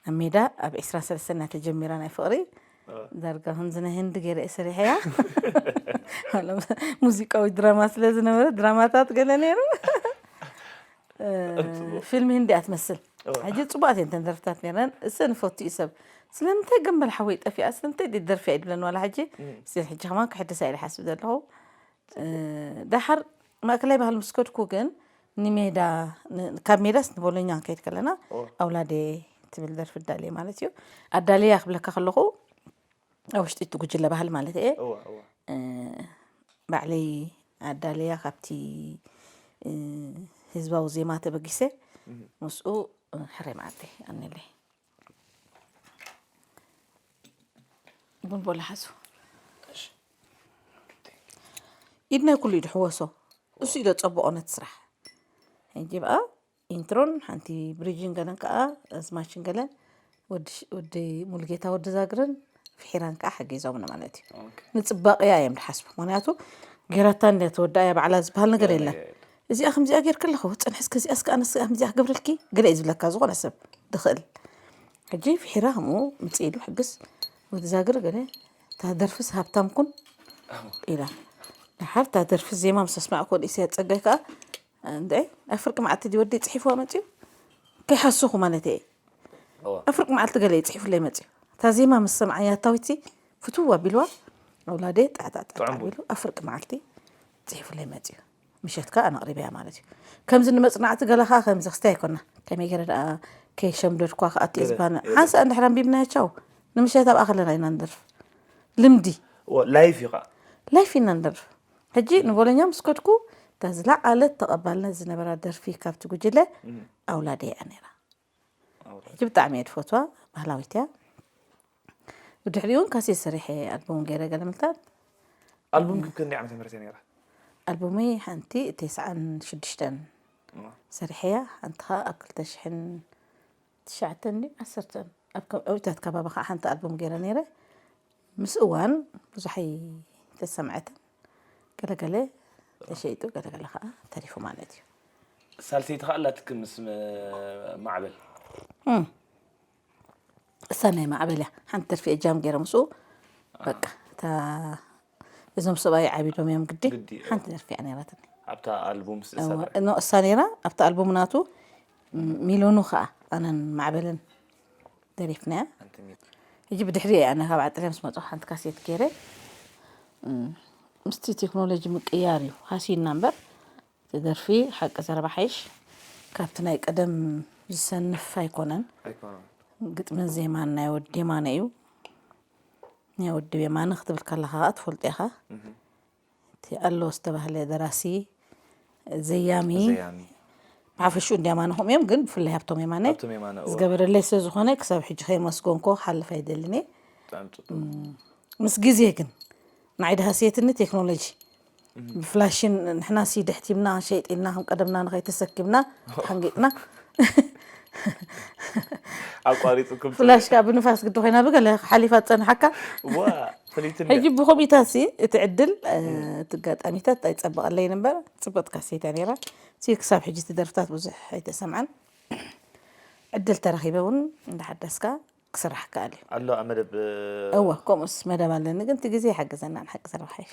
ኣብ ሜዳ ኣብ ዕስራ ሰለስተ እናተጀሚራ ናይ ፍቕሪ ዳርጋ ከምዚ ናይ ህንዲ ገይረ እየ ሰሪሐያ ሙዚቃዊ ድራማ ስለ ዝነበረ ድራማታት ገለ ነይሩ ፊልም ህንዲ እያ ትመስል ሕጂ ፅቡቃት እየን ተን ደርፍታት ነይረን እሰ ንፈቱ እዩ ሰብ ስለምንታይ ገንበል ሓወይ ጠፊኣ ስለምንታይ ደርፊ ኣይድብለን ዋላ ሕጂ ስል ሕጂ ከማን ክሕድሳ ኢለ ሓስብ ዘለኹ እ፣ ደሓር ማእከላይ ባህሊ ምስ ከድኩ ግን ንሜዳ ን- ካብ ሜዳስ ንቦሎኛ ክንከይድ ከለና ኣውላዴ ትብል ደርፊ ኣዳልየ ማለት እዩ ኣዳልያ ክብለካ ከለኹ ኣብ ውሽጢ እቲ ጉጅለ ባህሊ ማለት እየ እወ፣ እወ። እ፣ ባዕለይ ኣዳልያ ካብቲ እ፣ ህዝባዊ ዜማ ተበጊሰ ምስኡ እ፣ ሕራይ መዓልቲ ኣነለይ ቡን ቦላ ሓዙ ኢድ ናይ ኩሉ ኢድ ሕወሶ እሱ ኢዶ ጸብቆ ነቲ ስራሕ ሕጂ በኣ ኢንትሮን ሓንቲ ብሪጅን ገለን ከዓ ኣዝማችን ገለን ወዲ ሽ- ወዲ ሙሉጌታ ወዲ ዛግርን ፍሒራን ከዓ ሓጊዞምና ማለት እዩ ንፅባቅያ እዮም ድሓስቡ ምክንያቱ ጌራታ እንደ ተወዳእያ ባዕላ ዝበሃል ነገር የለን እዚኣ ከምዚኣ ጌርክለኹ ፅንሕስ ከዚኣስ ከዓ ነስ ከምዚኣ ክገብረልኪ ገለ እዩ ዝብለካ ዝኾነ ሰብ ድኽእል ሕጂ ፍሒራ ከምኡ ምፅእ ኢሉ ሕግስ ወዲ ዛግር ገለ እታ ደርፍስ ሃብታም ኩን ኢላ ድሓር እታ ደርፊ ዜማ ምስ ኣስማዕኩ ወዲ ኢሳያስ ፀጋይ ከዓ እንደ ኣብ ፍርቂ መዓልቲ ድዩ ወደይ ፅሒፍዋ መፅዩ ከይሓስኹ ማለት እየ ኣብ ፍርቂ መዓልቲ ገለ እዩ ፅሒፉለይ መፅዩ እታ ዜማ ምስ ሰምዓያ ኣታዊትሲ ፍትው ኣቢልዋ ኣውላደ ጣዕጣዕጣዕ ጥዑም ቡን። ቢሉ ኣብ ፍርቂ መዓልቲ ፅሒፉለይ መፅዩ ምሸት ከዓ ኣነቕሪበያ ማለት እዩ ከምዚ ንመፅናዕቲ ገለ ከዓ ከምዚ ክስታይ ኣይኮና ከመይ ገይረ ደኣ ከይሸምደድኳ ከኣቲ ገለ- ዝባነ ገለ- ሓንሳ እንድሕራ ኣንቢብናዮ ቻው ንምሸት ኣብኣ ከለና ኢና ንደርፍ ልምዲ ላይፍ እዩ ከዓ ላይፍ ኢና ንደርፍ ሕጂ ንቦሎኛ ምስ ከድኩ እታ ዝለዓለት ተቐባልነት ዝነበራ ደርፊ ካብቲ ጉጅለ ኣውላደ እያ ነይራ ሕጂ ብጣዕሚ እየ ትፈትዋ ባህላዊት እያ ብድሕሪኡ እውን ካሴት ሰሪሐ ኣልበም ገይረ ገለ ምልታት ኣልቡም ክብ ክንደይ ዓመተ ምህረት እያ ነይራ ኣልቡመይ ሓንቲ ተስዓን ሽዱሽተን ሰሪሐያ። ሓንቲ ኸዓ ኣብ ክልተ ሽሕን ትሽዓተን ድዩ ዓሰርተን ኣብ ከ- ኣብታት ከባቢ ከዓ ሓንቲ ኣልቡም ገይረ ነይረ። ምስ እዋን ብዙሕ ኣይተሰምዐትን። ገለገለ ተሸይጡ፣ ገለገለ ከዓ ተሪፉ ማለት እዩ። ሳልሰይቲ ከዓ ኣላትክ ምስ ም- ማዕበል። እም። እሳ ናይ ማዕበል እያ። ሓንቲ ደርፊ እጃም ገይረ ምስኡ በቃ እታ እዞም ሰብኣይ ዓቢዶም እዮም ግዲ። ግዲ፣ እዎ። ሓንቲ ደርፊ እያ ነይራትኒ። ኣብታ ኣልቡም እወ፣ ዝሰርሕ እኖ እሳ ነይራ ኣብቲ ኣልቡም ናቱ። ም- ሚሎኑ ከዓ ኣነን ማዕበልን ደሪፍናያ። ሓንቲ ሚት ሕጂ ብድሕሪ ኣነ ካብ ዓጥርያ ምስ መፅኡ ሓንቲ ካሴት ገይረ። ም፣ ምስቲ ቴክኖሎጂ ምቅያር እዩ ሃሲና እምበር፣ እቲ ደርፊ ሓቂ ዘረባ ሓይሽ ካብቲ ናይ ቀደም ዝሰንፍ ኣይኮነን። ኣይኮነን። ግጥምን ዜማን ናይ ወዲ የማነ እዩ። ናይ ወዲ የማነ ክትብል ከለኻ ከዓ ትፈልጦ ኢኻ። እቲ ኣሎ ዝተባህለ ደራሲ፣ ዘያሚ፣ ዘያሚ ብሓፈሽኡ እንዲያማነ ከምኡ እዮም፣ ግን ብፍላይ ሃብቶም የማነ ሃብቶም የማነ፣ እወ። ዝገበረለይ ስለ ዝኾነ ክሳብ ሕጂ ከይመስገንኮ ክሓልፍ ኣይደልን እየ። ብጣዕሚ ፅቡቅ። ምስ ግዜ ግን ንዓይ ድሃስየትኒ ቴክኖሎጂ ብፍላሽን ንሕና ሲ ድሕቲምና ሸይጢልና ከም ቀደምና ንኸይተሰኪምና ተሓንጊጥና ኣቋሪፅኩም ፍላሽ ከዓ ብንፋስ ግዲ ኮይና ብገለ ሓሊፋ ትፀንሓካ። ዋ ፍሊትን ሕጂ ብኮሚታሲ እቲ ዕድል እቲ ኣጋጣሚታት ኣይፀበቐለይን እምበር ፅብቕቲ ካሴታ ነይራ። ሲ ክሳብ ሕጂ እቲ ደርፍታት ብዙሕ ኣይተሰምዐን። ዕድል ተረኺበ እውን እንዳሓደስካ ክስራሕ ከኣል እዩ። ኣሎ ኣብ መደብ እወ ከምኡስ መደብ ኣለኒ፣ ግን እቲ ግዜ ይሓግዘና ንሓቂ ዘረባ ሓይሽ።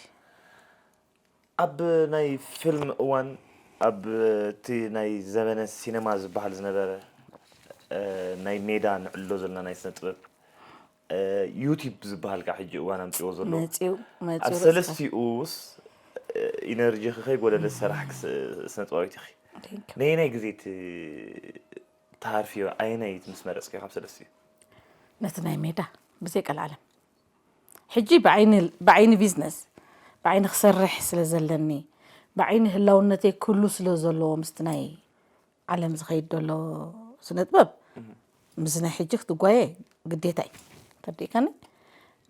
ኣብ ናይ ፊልም እዋን ኣብ እቲ ናይ ዘመነ ሲነማ ዝበሃል ዝነበረ ናይ ሜዳ ንዕሎ ዘለና ናይ ስነ ጥበብ ዩቲብ ዝበሃል ከዓ ሕጂ እዋን ኣምፅዎ ዘሎ መፂኡ ኣብ ሰለስቲኡስ ኢነርጂ ከይጎደለ ዝሰራሕክ ስነ ጥበባዊት ኢኺ። ነየናይ ግዜ ትሃርፍዮ ኣየናይ ምስ መረፅክዮ ካብ ሰለስቲኡ? ነቲ ናይ ሜዳ ብዘይ ቀልዓለም ሕጂ ብዓይኒ ቢዝነስ ብዓይኒ ክሰርሕ ስለ ዘለኒ ብዓይኒ ህላውነተይ ክህሉ ስለ ዘለዎ ምስቲ ናይ ዓለም ዝኸይድ ዘሎ ስነ ጥበብ ምስ ናይ ሕጂ ክትጓየ ግዴታ እዩ። ተርዲእካኒ?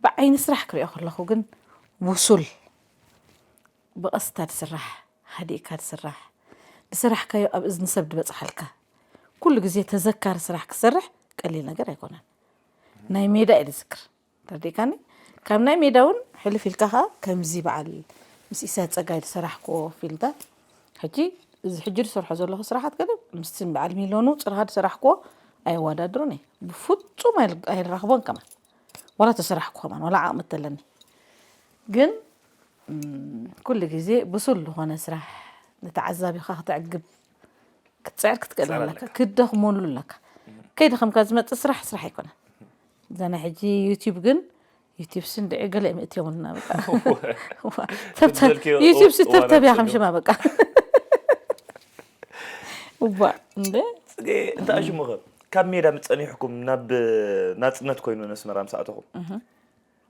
ብዓይኒ ስራሕ ክሪኦ ከለኹ ግን ውሱል ብቐስታ ዝስራሕ ሃዲእካ ዝስራሕ ዝሰራሕካዮ ኣብ እዝኒ ሰብ ዝበፅሓልካ ኩሉ ግዜ ተዘካሪ ስራሕ ክሰርሕ ቀሊል ነገር ኣይኮነን። ናይ ሜዳ እየ ዝዝክር። ተርዲእካኒ? ካብ ናይ ሜዳ እውን ሕልፍ ኢልካ ከዓ ከምዚ በዓል ምስ ኢሳያስ ፀጋይ ዝሰራሕክዎ ፊልምታት ሕጂ እዚ ሕጂ ዝሰርሖ ዘለኹ ስራሓት ገለ ምስቲ በዓል ሚሎኑ ፅርሃ ዝሰራሕክዎ ኣይወዳድሩን እየ። ብፍፁም ኣይል- ኣይራኽቦን ከማን ዋላ ተሰራሕኩ ከማን ዋላ ዓቕሚ እተለኒ ግን ኩሉ ግዜ ብሱል ዝኾነ ስራሕ ንተዓዛቢኻ ክተዕግብ ክትፅዕር ክትክእል ኣለካ ክትደኽመሉ ኣለካ። ከይደኸምካ ዝመፅእ ስራሕ ስራሕ ኣይኮነን። እዛ ናይ ሕጂ ዩቲብ ግን ዩቲብ ስንድዒ ገለ ምእትዮምልና በቃ ተብተብ ትዘልክዮ ዩቲብ ሲ እዋን ተብተብ እያ ኣምፅእሉ። ከምሽማ በቃ እባ እንደ ፅጌ እንታይ ሽሙኸ ካብ ሜዳ ምፀኒሕኩም ናብ ናፅነት ኮይኑ ነስመራ ምስ ኣተኹም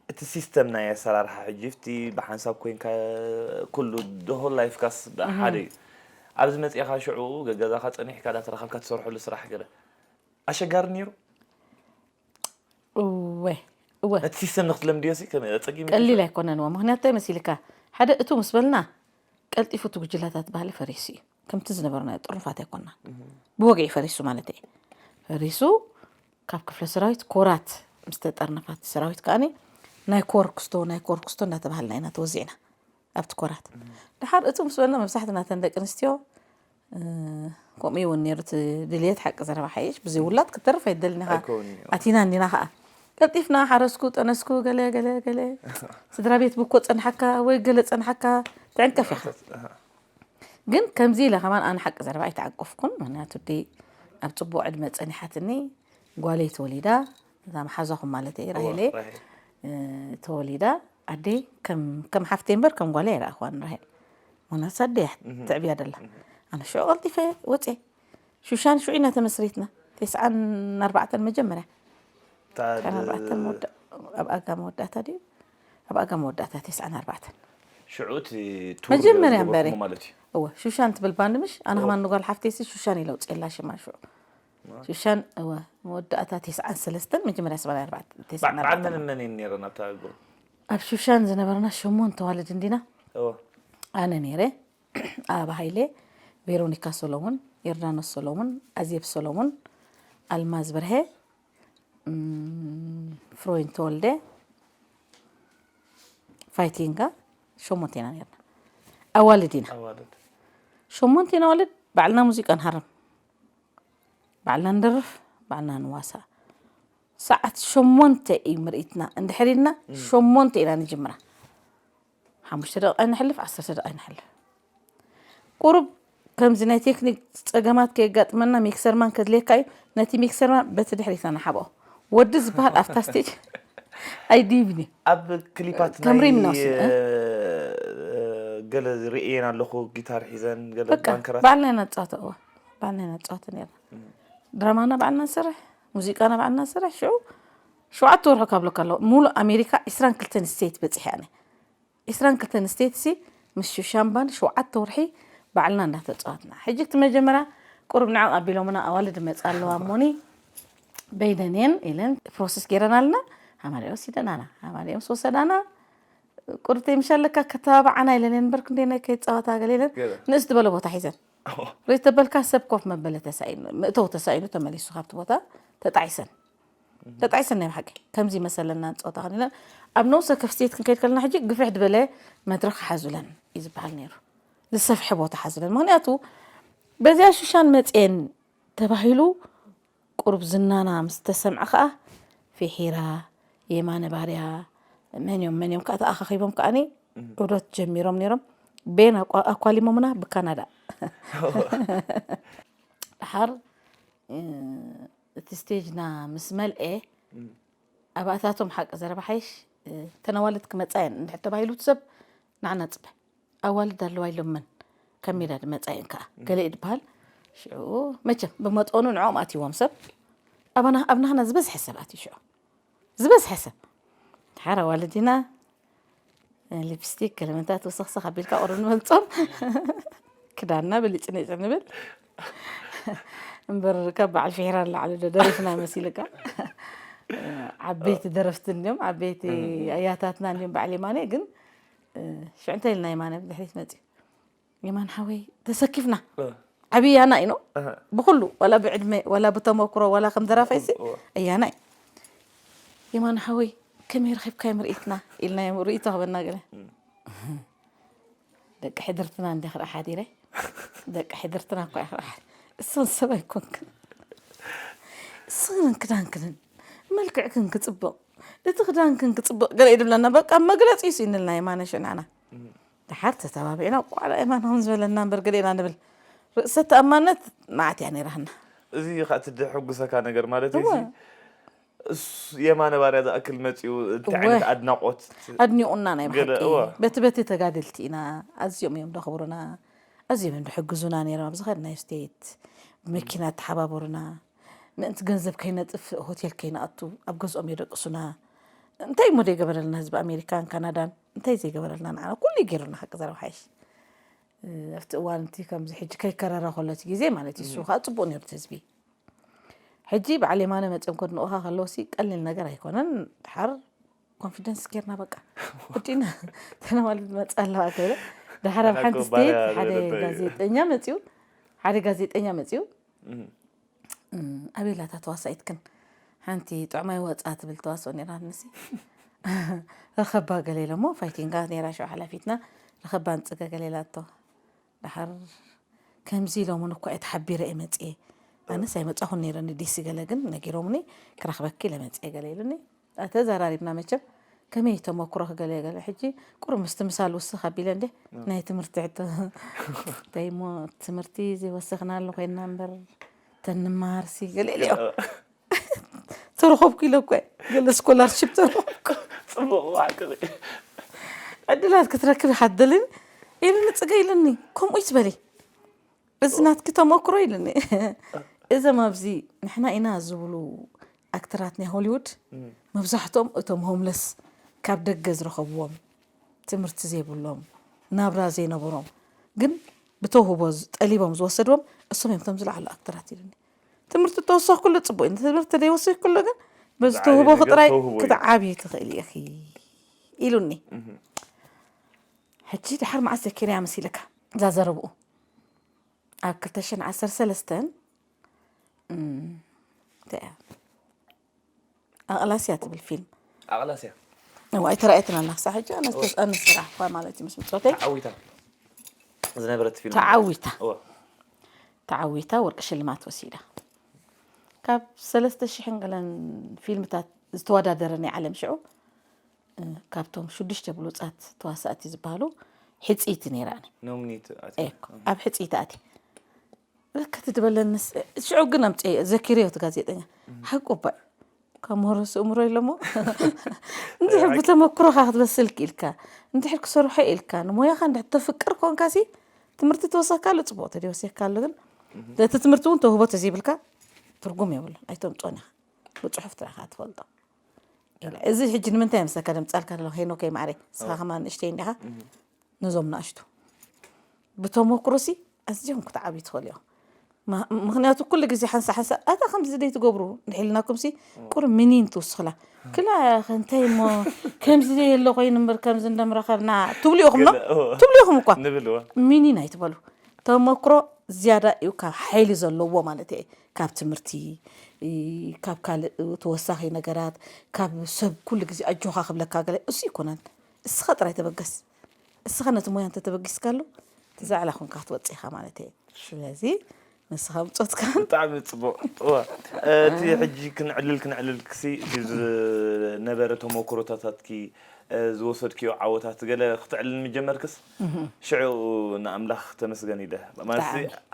እቲ ሲስተም ናይ ኣሰራርሓ ሕጂ ፍቲ ብሓንሳብ ኮይንካ ኩሉ ደሆል ላይፍካስ ሓደ እዩ ኣብዚ መፅእኻ ሽዑ ገገዛኻ ፀኒሕካ ዳተረኸብካ ትሰርሐሉ ስራሕ ገለ ኣሸጋሪ ነይሩ እወ እወ ነቲ ሲስተም ንክትለምድዮ ሲ ከመይ ኣፀጊም ቀሊል ኣይኮነን እዋ ምክንያቱ እንታይ መሲልካ ሓደ እቱ ምስ በልና ቀልጢፉ እቲ ጉጅላታት ባህሊ ፈሪሱ እዩ ከምቲ ዝነበርናዮ ጥሩፋት ኣይኮና ብወግዒ ፈሪሱ ማለት እዩ ፈሪሱ ካብ ክፍለ ሰራዊት ኮራት ምስ ተጠርነፋት ሰራዊት ከዓኒ ናይ ኮር ክስቶ ናይ ኮር ክስቶ እናተባሃልና ኢና ተወዚዕና ኣብቲ ኮራት ድሓር እቱ ምስ በልና መብዛሕትና ተን ደቂ ኣንስትዮ ከምኡ እውን ነይሩ እቲ ድልየት ሓቂ ዘረባ ሓይሽ ብዘይ ውላድ ክትተርፍ ኣይደልን ኢኻ ኣይከውን እዩ። ኣቲና እንዲና ከዓ ቀልጢፍና ሓረስኩ ጠነስኩ ገለ ገለ ገለ ስድራ ቤት ብኮ ፀንሓካ ወይ ገለ ፀንሓካ ትዕንቀፍ ኢኻ ግን ከምዚ ኢለ ከማን ኣነ ሓቂ ዘረባ ኣይተዓንቀፍኩን ምክንያቱ ዲ ኣብ ፅቡቅ ዕድመ ፀኒሓትኒ ጓለይ ተወሊዳ እዛ መሓዛኹም ማለት እዩ ራሄለይ ራሄል። ተወሊዳ ኣደይ ከም ከም ሓፍተይ እምበር ከም ጓለይ ኣይረኣኽዋን ራሄል ምክንያቱ ኣደይ እያ ትዕብያ ደላ ኣነ ሽዑ ቀልጢፈ ወፅየ ሹሻን ሽዑ ኢና ተመስሪትና ተስዓን ኣርባዕተን መጀመርያ ታድ- ተስዓን ኣርባዕተን መወዳ- ኣብ ኣጋ መወዳእታ ድዩ ኣብ ኣጋ መወዳእታ ተስዓን ኣርባዕተን ሽዑ እቲ ቱር መጀመርያ ዝገበርኩሞ እምበረ። ማለት እዩ እወ ሹሻን ትብል ባንድ ምሽ ኣነ ከማን ንጓል ሓፍተይ ሲ ሹሻን ኢለ ውፅኤላ ሽማ ሽዑ ሹሻን እወ መወዳእታ ተስዓን ሰለስተን መጀመርያ ሰማንያ ኣርባዕተ ተስዓን በዓል ኣርባዕተን መን መን ነይረን ኣብታ ግሩፕ ኣብ ሹሻን ዝነበርና ሸሞንተ ዋልድ እንዲና እወ ኣነ ነይረ ኣበ ሃይለ ቬሮኒካ ሶሎሞን ዮርዳኖስ ሰሎሙን፣ ኣዜብ ሰሎሙን፣ ኣልማዝ ብርሄ፣ እም፣ ፍሮይን ተወልደ፣ ፋይቲንጋ፣ ሸሞንተ ኢና ነርና። ኣዋልድ ኢና። ኣዋልድ። ሸሞንተ ኢና ኣዋልድ፣ ባዕልና ሙዚቃ ንሃርም፣ ባዕልና ንደርፍ፣ ባዕልና ንዋሳእ። ሰዓት ሸሞንተ እዩ ምርኢትና። እንድሕር ኢልና ሸሞንተ ኢና ንጅምራ። ሓሙሽተ ደቂቃ ይንሕልፍ፣ ዓሰርተ ደቂቃ ይንሕልፍ። ቁሩብ ከምዚ ናይ ቴክኒክ ጸገማት ከየጋጥመና ሚክሰርማን ከድልየካ እዩ። ነቲ ሚክሰርማን በቲ ድሕሪትና ንሓብኦ። ወዲ ዝበሃል ኣብታ ስቴጅ ኣይድይብን እዩ። ኣብ ክሊፓት ናይ፣ ከምሪም ኢና ወሲድና። እ፣ ገለ ርእየን ኣለኹ፣ ጊታር ሒዘን፣ ገለ በቃ ባንከራት። ባዕልና ኢና ንጻወቶ፣ እወ። ባዕልና ኢና ንጻወቶ ነርና። ድራማና ባዕልና ንሰርሕ፣ ሙዚቃና ባዕልና ንሰርሕ። ሽዑ ሸውዓተ ወርሒ ካብ ብለካ ኣለኹ፣ ሙሉእ ኣሜሪካ ዕስራን ክልተን ስቴት በጺሐ ኣነ። ዕስራን ክልተን ስቴትሲ ምስ ሹሻን ባንድ ሸውዓተ ወርሒ ባዕልና እንዳተጻወትና። ሕጂ እቲ መጀመርያ ቁሩብ ንዕቕ ኣቢሎምና፣ ኣዋልድ መጻ ኣለዋ እሞኒ በይነን እየን ኢለን ፕሮሰስ ገይረን ኣለና። ሃማደኦም ወሲደናና፣ ሃማደኦም ምስ ወሰዳና ቁርተይ ምሻለካ ከተባብዓና ኢለን እየን እምበር ክንደይ ናይ ከይጻወታ ገለ ኢለን ገለ። ንእስ ዝበለ ቦታ ሒዘን። ኦ። ሬት ተበልካ ሰብ ኮፍ መበለ ተሳኢኑ፣ መእተዊ ተሳኢኑ ተመሊሱ ካብቲ ቦታ ተጣዒሰን። ተጣዒሰን ናይ ብሓቂ። ከምዚ መሰለና ንጸወታ ኾን ኢለን ኣብ ነውሰ ከፍ ስቴት ክንከይድ ከለና ሕጂ ግፍሕ ዝበለ መድረኽ ሓዙለን እዩ ዝበሃል ነይሩ። ዝሰፍሐ ቦታ ሓዙለን። ምኽንያቱ በዚኣ ሹሻን መጽኤን ተባሂሉ ቁሩብ ዝናና ምስ ተሰምዐ ኸኣ ፊሒራ፣ የማነ ባርያ፣ መን እዮም፣ መን እዮም ከኣ ተኣኻኺቦም ከኣኒ ዑደት ጀሚሮም ነይሮም። ቤን ኣቋ-፣ ኣኳሊሞምና ብካናዳ። ደሓር፣ እ፣ እቲ ስቴጅና ምስ መልኤ፣ እም። ኣብኣታቶም ሓቂ ዘረባ ሓይሽ፣ እ፣ እተን ኣዋልድ ክመጻ እየን እንድሕር ተባሂሉ እቲ ሰብ ንዓና ጽበ። ኣዋልድ ኣለዋ ኢሎመን ካብ ሜዳ ድመጻ እየን ከኣ። ገለ እዩ ድበሃል። ሽዑ መቸም ብመጠኑ ንዕኦም ኣትይዎም ሰብ። ኣባና፣ ኣብ ናህና ዝበዝሐ ሰብ ኣትዩ ሽዑ። ዝበዝሐ ሰብ። ደሓር ኣዋልድ ኢና፣ ሊፕስቲክ፣ ከለመንታት ወሰኽሰኽ ኣቢልካ ቁሩብ ንበልጾም። ክዳንና ብልጭ ንጭ ንብል። እምበር ካብ በዓል ፊሒራ ንላዕሊ ዶ ደሪፍና መሲልካ? ዓበይቲ ደረፍቲ እንድዮም፣ ዓበይቲ እም። ኣያታትና እንድዮም በዓል የማነ። ግን፣ እ፣ ሽዑ እንታይ ኢልና የማነ ብድሕሪት መጽዩ? የማን ሓወይ፣ ተሰኪፍና። እ። ዓብዪ ያና እዩ ነው። እህ። ብኹሉ፣ ዋላ ብዕድመ፣ ዋላ ብተመክሮ፣ ዋላ ከም ደራፋይሲ፣ እወ። እያና እዩ። የማን ሓወይ፣ ከመይ ረኺብካዮ ምርኢትና? ኢልናዮ፣ ርእይቶ ሃበና ገለ። እም። ደቂ ሕድርትና እንደ ክርኢ ሓዲረ። ደቂ ሕድርትና እኮ እየ ክርኢ ሓዲረ። እሶን ሰብ ኣይኮንክን። እሶን ክዳንክንን መልክዕክን ክጽብቕ፣ እቲ ክዳንክን ክጽብቕ ገለ ይድብለና። በቃ መግለጺ እዩ ስኢንልና የማነ ሽናና። እም። ደሓር ተተባቢዕና፣ ቋዕላ የማነ ከም ዝበለና እምበር ገለ ኢና ንብል። ርእሰ ተኣማነት መዓት እያ ነይራትና። እዚ ኸኣ እቲ ዘሐጉሰካ ነገር ማለት እዩ፣ እወ። እዚ እሱ የማነ ባርያ ዝኣክል መጺኡ፣ እንታይ እወ። ዓይነት ኣድናቖት ኣድኒቑና ናይ ገለ፣ ብሓቂ። እወ። በቲ በቲ ተጋደልቲ ኢና፣ ኣዝዮም እዮም ደኽብሩና፣ ኣዝዮም እዮም ድሕግዙና ነይሮም። ኣብ ዝኸድናዮ ስቴት ብመኪና ተሓባበሩና። ምእንቲ ገንዘብ ከይነጥፍእ፣ ሆቴል ከይንኣቱ፣ ኣብ ገዝኦም የደቅሱና። እንታይ እሞ ዘይገበረልና ህዝቢ ኣሜሪካን ካናዳን? እንታይ ዘይገበረልና ንዓና? ኩሉ እዩ ገይሩልና፣ ሓቂ ዘረባ ሓይሽ። እ፣ ኣብቲ እዋን እቲ ከምዚ ሕጂ ከይከረረ ከሎ እቲ ግዜ ማለት እዩ፣ እሱ እም። ከኣ ጽቡቕ ነይሩ እቲ ህዝቢ። ሕጂ በዓል የማነ መጺኦም ከድንቑኻ ከለውሲ ቀሊል ነገር ኣይኮነን። ደሓር ኮንፊደንስ ጌርና በቃ። ወዲና ተነዋልድ መጻ ኣለዋ ከይደ። ደሓር ኣብ ንሕና ሓንቲ እኮ ስቴት ባርያ ሓደ ገለበ እዩ። ጋዜጠኛ መጺኡ፣ ሓደ ጋዜጠኛ መጺኡ፣ እም። እም፣ ኣቤላ እታ ተዋሳኢትክን ሓንቲ ጥዑማይ ወጻ ትብል ተዋስኦ ነይራ ንሲ። ረኸባ ገለ ኢሎሞ፣ ፋይቲንጋ ነይራ ሽዑ ሓላፊትና፣ ረኸባ ንጽገ ገለ ኢላቶ። ደሓር ከምዚ ኢሎምን እኳ እየ ተሓቢረ እየ መጽየ። ኣነስ ኣይመጻኹን ነይረኒ ዲሲ ገለ ግን ነጊሮምኒ ክረኽበኪ ኢለ መጽየ ገለ ኢሉኒ። ተዘራሪብና መቸም ከመይ ተመክሮኺ ገለ ገለ። ሕጂ ቁሩብ ምስቲ ምሳል ውስኽ ኣቢለ እንዴ ናይ ትምህርቲ ሕቶ። እንታይ እሞ ትምህርቲ ዘይወሰኽናሉ ኮይንና እምበር ተንመሃርሲ ገለ ኢለዮ። ተረኸብኩ ኢለ እኮ ገለ ስኮላርሺፕ ተረኸብኩ። ጽቡቕ ዋዕትኺ። ዕድላት ክትረክብ ይሓደልን ኢሉኒ ጽገ ኢሉኒ። ከምኡ ይትበሊ። እዚ ናትኪ ተመክሮ ኢሉኒ። እዞም ኣብዚ ንሕና ኢና ዝብሉ ኣክተራት ናይ ሆሊውድ እም። መብዛሕትኦም እቶም ሆምለስ ካብ ደገ ዝረኸብዎም ትምህርቲ ዘይብሎም ናብራ ዘይነበሮም ግን ብተውህቦ ዝ-፣ ጠሊቦም ዝወሰድዎም እሶም እዮም እቶም ዝለዓሉ ኣክተራት ኢሉኒ። ትምህርቲ ተወሰኽኩሉ ጽቡቕ እዩ። ትምህርቲ ዘይወሰኽኩሉ ግን በዚ ዝዓበየ ተውህቦ ነገር ጥራይ ተውህቦ እዩ። ክትዓብዪ ትኽእሊ ኢኺ ኢሉኒ። እህ። ሕጂ ድሓር መዓስ ዘኪርያ መሲልካ እዛ ዘረብኡ? ኣብ ክልተ ሽሕን ዓሰርተ ሰለስተን እንታይ እያ ኣቕላስያ ትብል ፊልም ኣቕላስያ እዋ ኣይተራእየትን ኣላ ክሳብ ሕጂ ኣነ ዝተስኣኒ ስራሕ እኳ ማለት እዩ ምስ ምጾተይ ተዓዊታ ዝነበረት ፊልም ተዓዊታ እዋ ተዓዊታ ወርቂ ሽልማት ወሲዳ ካብ ሰለስተ ሽሕን ገለን ፊልምታት ዝተወዳደረ ናይ ዓለም ሽዑ እ፣ ካብቶም ሽዱሽተ ብሉፃት ተዋሳእቲ ዝበሃሉ ሕፅይቲ ነይራኒ ኖሚኒት ኤኮ ኣብ ሕፅይቲ ኣቲ ለካ ትድበለንስ ሽዑ ግን ኣምፅአ ዘኪርዮ እቲ ጋዜጠኛ ሓቁ እባ ካብ ምህሮ ስእምሮ ኢሎሞ እንድሕር ብተመክሮኻ ክትበስል ክኢልካ እንድሕር ክሰርሖ ኢልካ ንሞያኻ እንድሕር ተፍቅር ኮንካሲ ትምህርቲ ተወሰካ ኣሎ ፅቡቅ ተዲ ወሲካ ኣሎ ግን እቲ ትምህርቲ እውን ተውህቦ ተዘይብልካ ትርጉም የብሉን ኣይተምፅኦን ኢኻ ብፅሑፍ ጥራኻ ትፈልጦ ኢለ። እዚ ሕጂ ንምንታይ መሰካ ደምፃልካ ኣለኹ ሄኖከይ ማዕረ ንስኻ ከማን ንእሽተይ እንዲኻ ነዞም ንኣሽቱ ብተመክሮሲ ኣዝዮም ክትዓብዩ ትኽእሉ ኢኹም ማ- ምክንያቱ ኩሉ ግዜ ሓንሳ ሓንሳ ኣታ ከምዚ ደይ ትገብሩ ንሒልናኩም ሲ ቁሩብ ሚኒን ትውስኽላ ክላ እንታይ እሞ ከምዚ ደይ ኣሎ ኮይኑ እምበር ከምዚ እንደምረኸብና ትብሉ ኢኹም ኖ ትብሉ ኢኹም እኳ ንብልዋ ሚኒን ኣይትበሉ ተመክሮ ዝያዳ እዩ ካብ ሓይሊ ዘለዎ ማለት እየ ካብ ትምህርቲ እ፣ ካብ ካልእ ተወሳኺ ነገራት ካብ ሰብ ኩሉ ግዜ ኣጆኻ ክብለካ ገለ እሱ ይኮነን እስኻ ጥራይ ተበገስ እስኻ ነቲ ሞያ እንተተበጊስካሉ እቲ ዛዕላ ኮንካ ክትወፅእ ኢኻ ማለት እየ ስለዚ ንስኻ ምፆትካ ብጣዕሚ ፅቡቅ እዋ እቲ ሕጂ ክንዕልል ክንዕልል ክሲ እቲ ዝነበረ ተመክሮታታትኪ ዝወሰድክዮ ዓወታት ገለ ክትዕልል ምጀመርክስ ሽዑ ንኣምላኽ ተመስገን ኢለ ማለት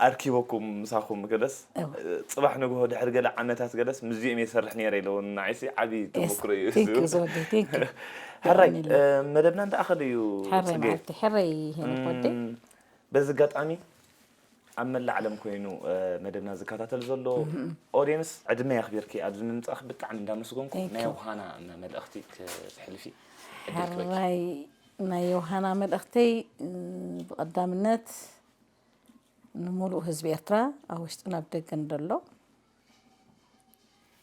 ኣርኪበኩም ምሳኹም ገለስ ፅባሕ ንግሆ ድሕሪ ገለ ዓመታት ገለስ ምስዚኦም የሰርሕ ነይረ ኢለውን ንዓይሲ ዓብዪ ተመክሮ እዩ ሕራይ መደብና እንዳኣኸለ እዩ ሕራይ ሄኖክ ወደይ በዚ ኣጋጣሚ ኣብ መላእ ዓለም ኮይኑ መደብና ዝከታተል ዘሎ ኦድየንስ ዕድመ ኣኽቢርኪ ኣብዚ ምምፃእኺ ብጣዕሚ እንዳመስገንኩ ናይ ዮሃና መልእኽቲ ክተሕልፊ ዕድል ክበኪ። ሕራይ ናይ ዮሃና መልእኽተይ ብቐዳምነት ንሙሉእ ህዝቢ ኤርትራ ኣብ ውሽጥን ኣብ ደገን ደሎ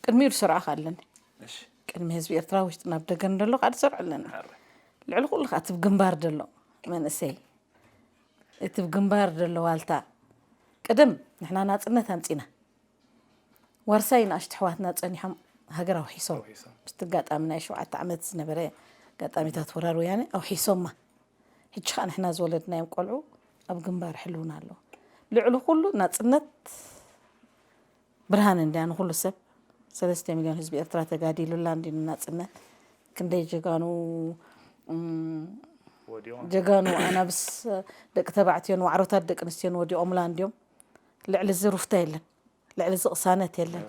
ቅድሚኡ ዝሰርዖ ኣለኒ ቅድሚ ህዝቢ ኤርትራ ውሽጥን ኣብ ደገን ደሎ ከዓ ዝሰርዖ ኣለኒ ልዕሊ ኩሉ ከዓ እቲ ብግንባር ደሎ መንእሰይ እቲ ብግንባር ደሎ ዋልታ ቅድም ንሕና ናፅነት ኣምፂና ዋርሳይ ንኣሽቱ ኣሕዋትና ፀኒሖም ሃገር ኣውሒሶም ምስቲ ኣጋጣሚ ናይ ሸውዓተ ዓመት ዝነበረ ኣጋጣሚታት ወራር ወያነ ኣውሒሶማ ሕጂ ከዓ ንሕና ዝወለድናዮም ቆልዑ ኣብ ግንባር ሕልውና ኣለዉ ልዕሊ ኩሉ ናፅነት ብርሃን እንድያ ንኩሉ ሰብ ሰለስተ ሚልዮን ህዝቢ ኤርትራ ተጋዲሉላ እንዲ ንናፅነት ክንደይ ጀጋኑ ጀጋኑ ኣናብስ ደቂ ተባዕትዮን ዋዕሮታት ደቂ ኣንስትዮን ወዲቖምላ እንዲዮም ልዕሊ እዚ ሩፍታ የለን ልዕሊ እዚ ቅሳነት የለን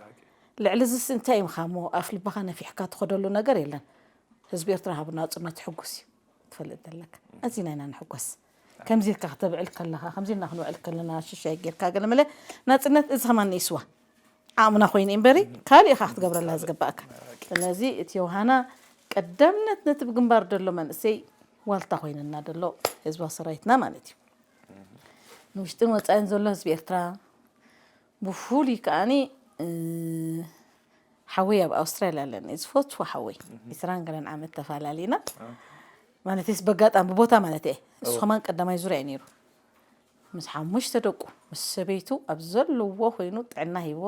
ልዕሊ እዚስ እንታይ ኢምኻ እሞ ኣፍ ልባኻ ነፊሕካ ትኸደሉ ነገር የለን ህዝቢ ኤርትራ ሃብ ናፅነት ሕጉስ እዩ ትፈልጥ ዘለካ ኣዚና ኢና ንሕጎስ ከምዚ ኢልካ ክተብዕል ከለኻ ከምዚ ኢልና ክንውዕል ከለና ሽሻይ ጌርካ ገለ መለ ናፅነት እዚ ከማን ንኢስዋ ዓቕምና ኮይኑ እምበሪ ካልእ ኢኻ ክትገብረላ ዝግባእካ ስለዚ እቲ ዮሃና ቀዳምነት ነቲ ብግንባር ደሎ መንእሰይ ዋልታ ኮይነና ደሎ ህዝባዊ ሰራዊትና ማለት እዩ ንውሽጥን ወፃኢን ዘሎ ህዝቢ ኤርትራ ብፍሉይ ከዓኒ ሓወይ ኣብ ኣውስትራልያ ኣለኒ ዝፈትዎ ሓወይ ዒስራን ገለን ዓመት ተፈላለና ማለትስ በጋጣሚ ብቦታ ማለት እየ እሱ ከማን ቀዳማይ ዙርያ እዩ ነይሩ ምስ ሓሙሽተ ደቁ ምስ ሰበይቱ ኣብ ዘለዎ ኮይኑ ጥዕና ሂቦ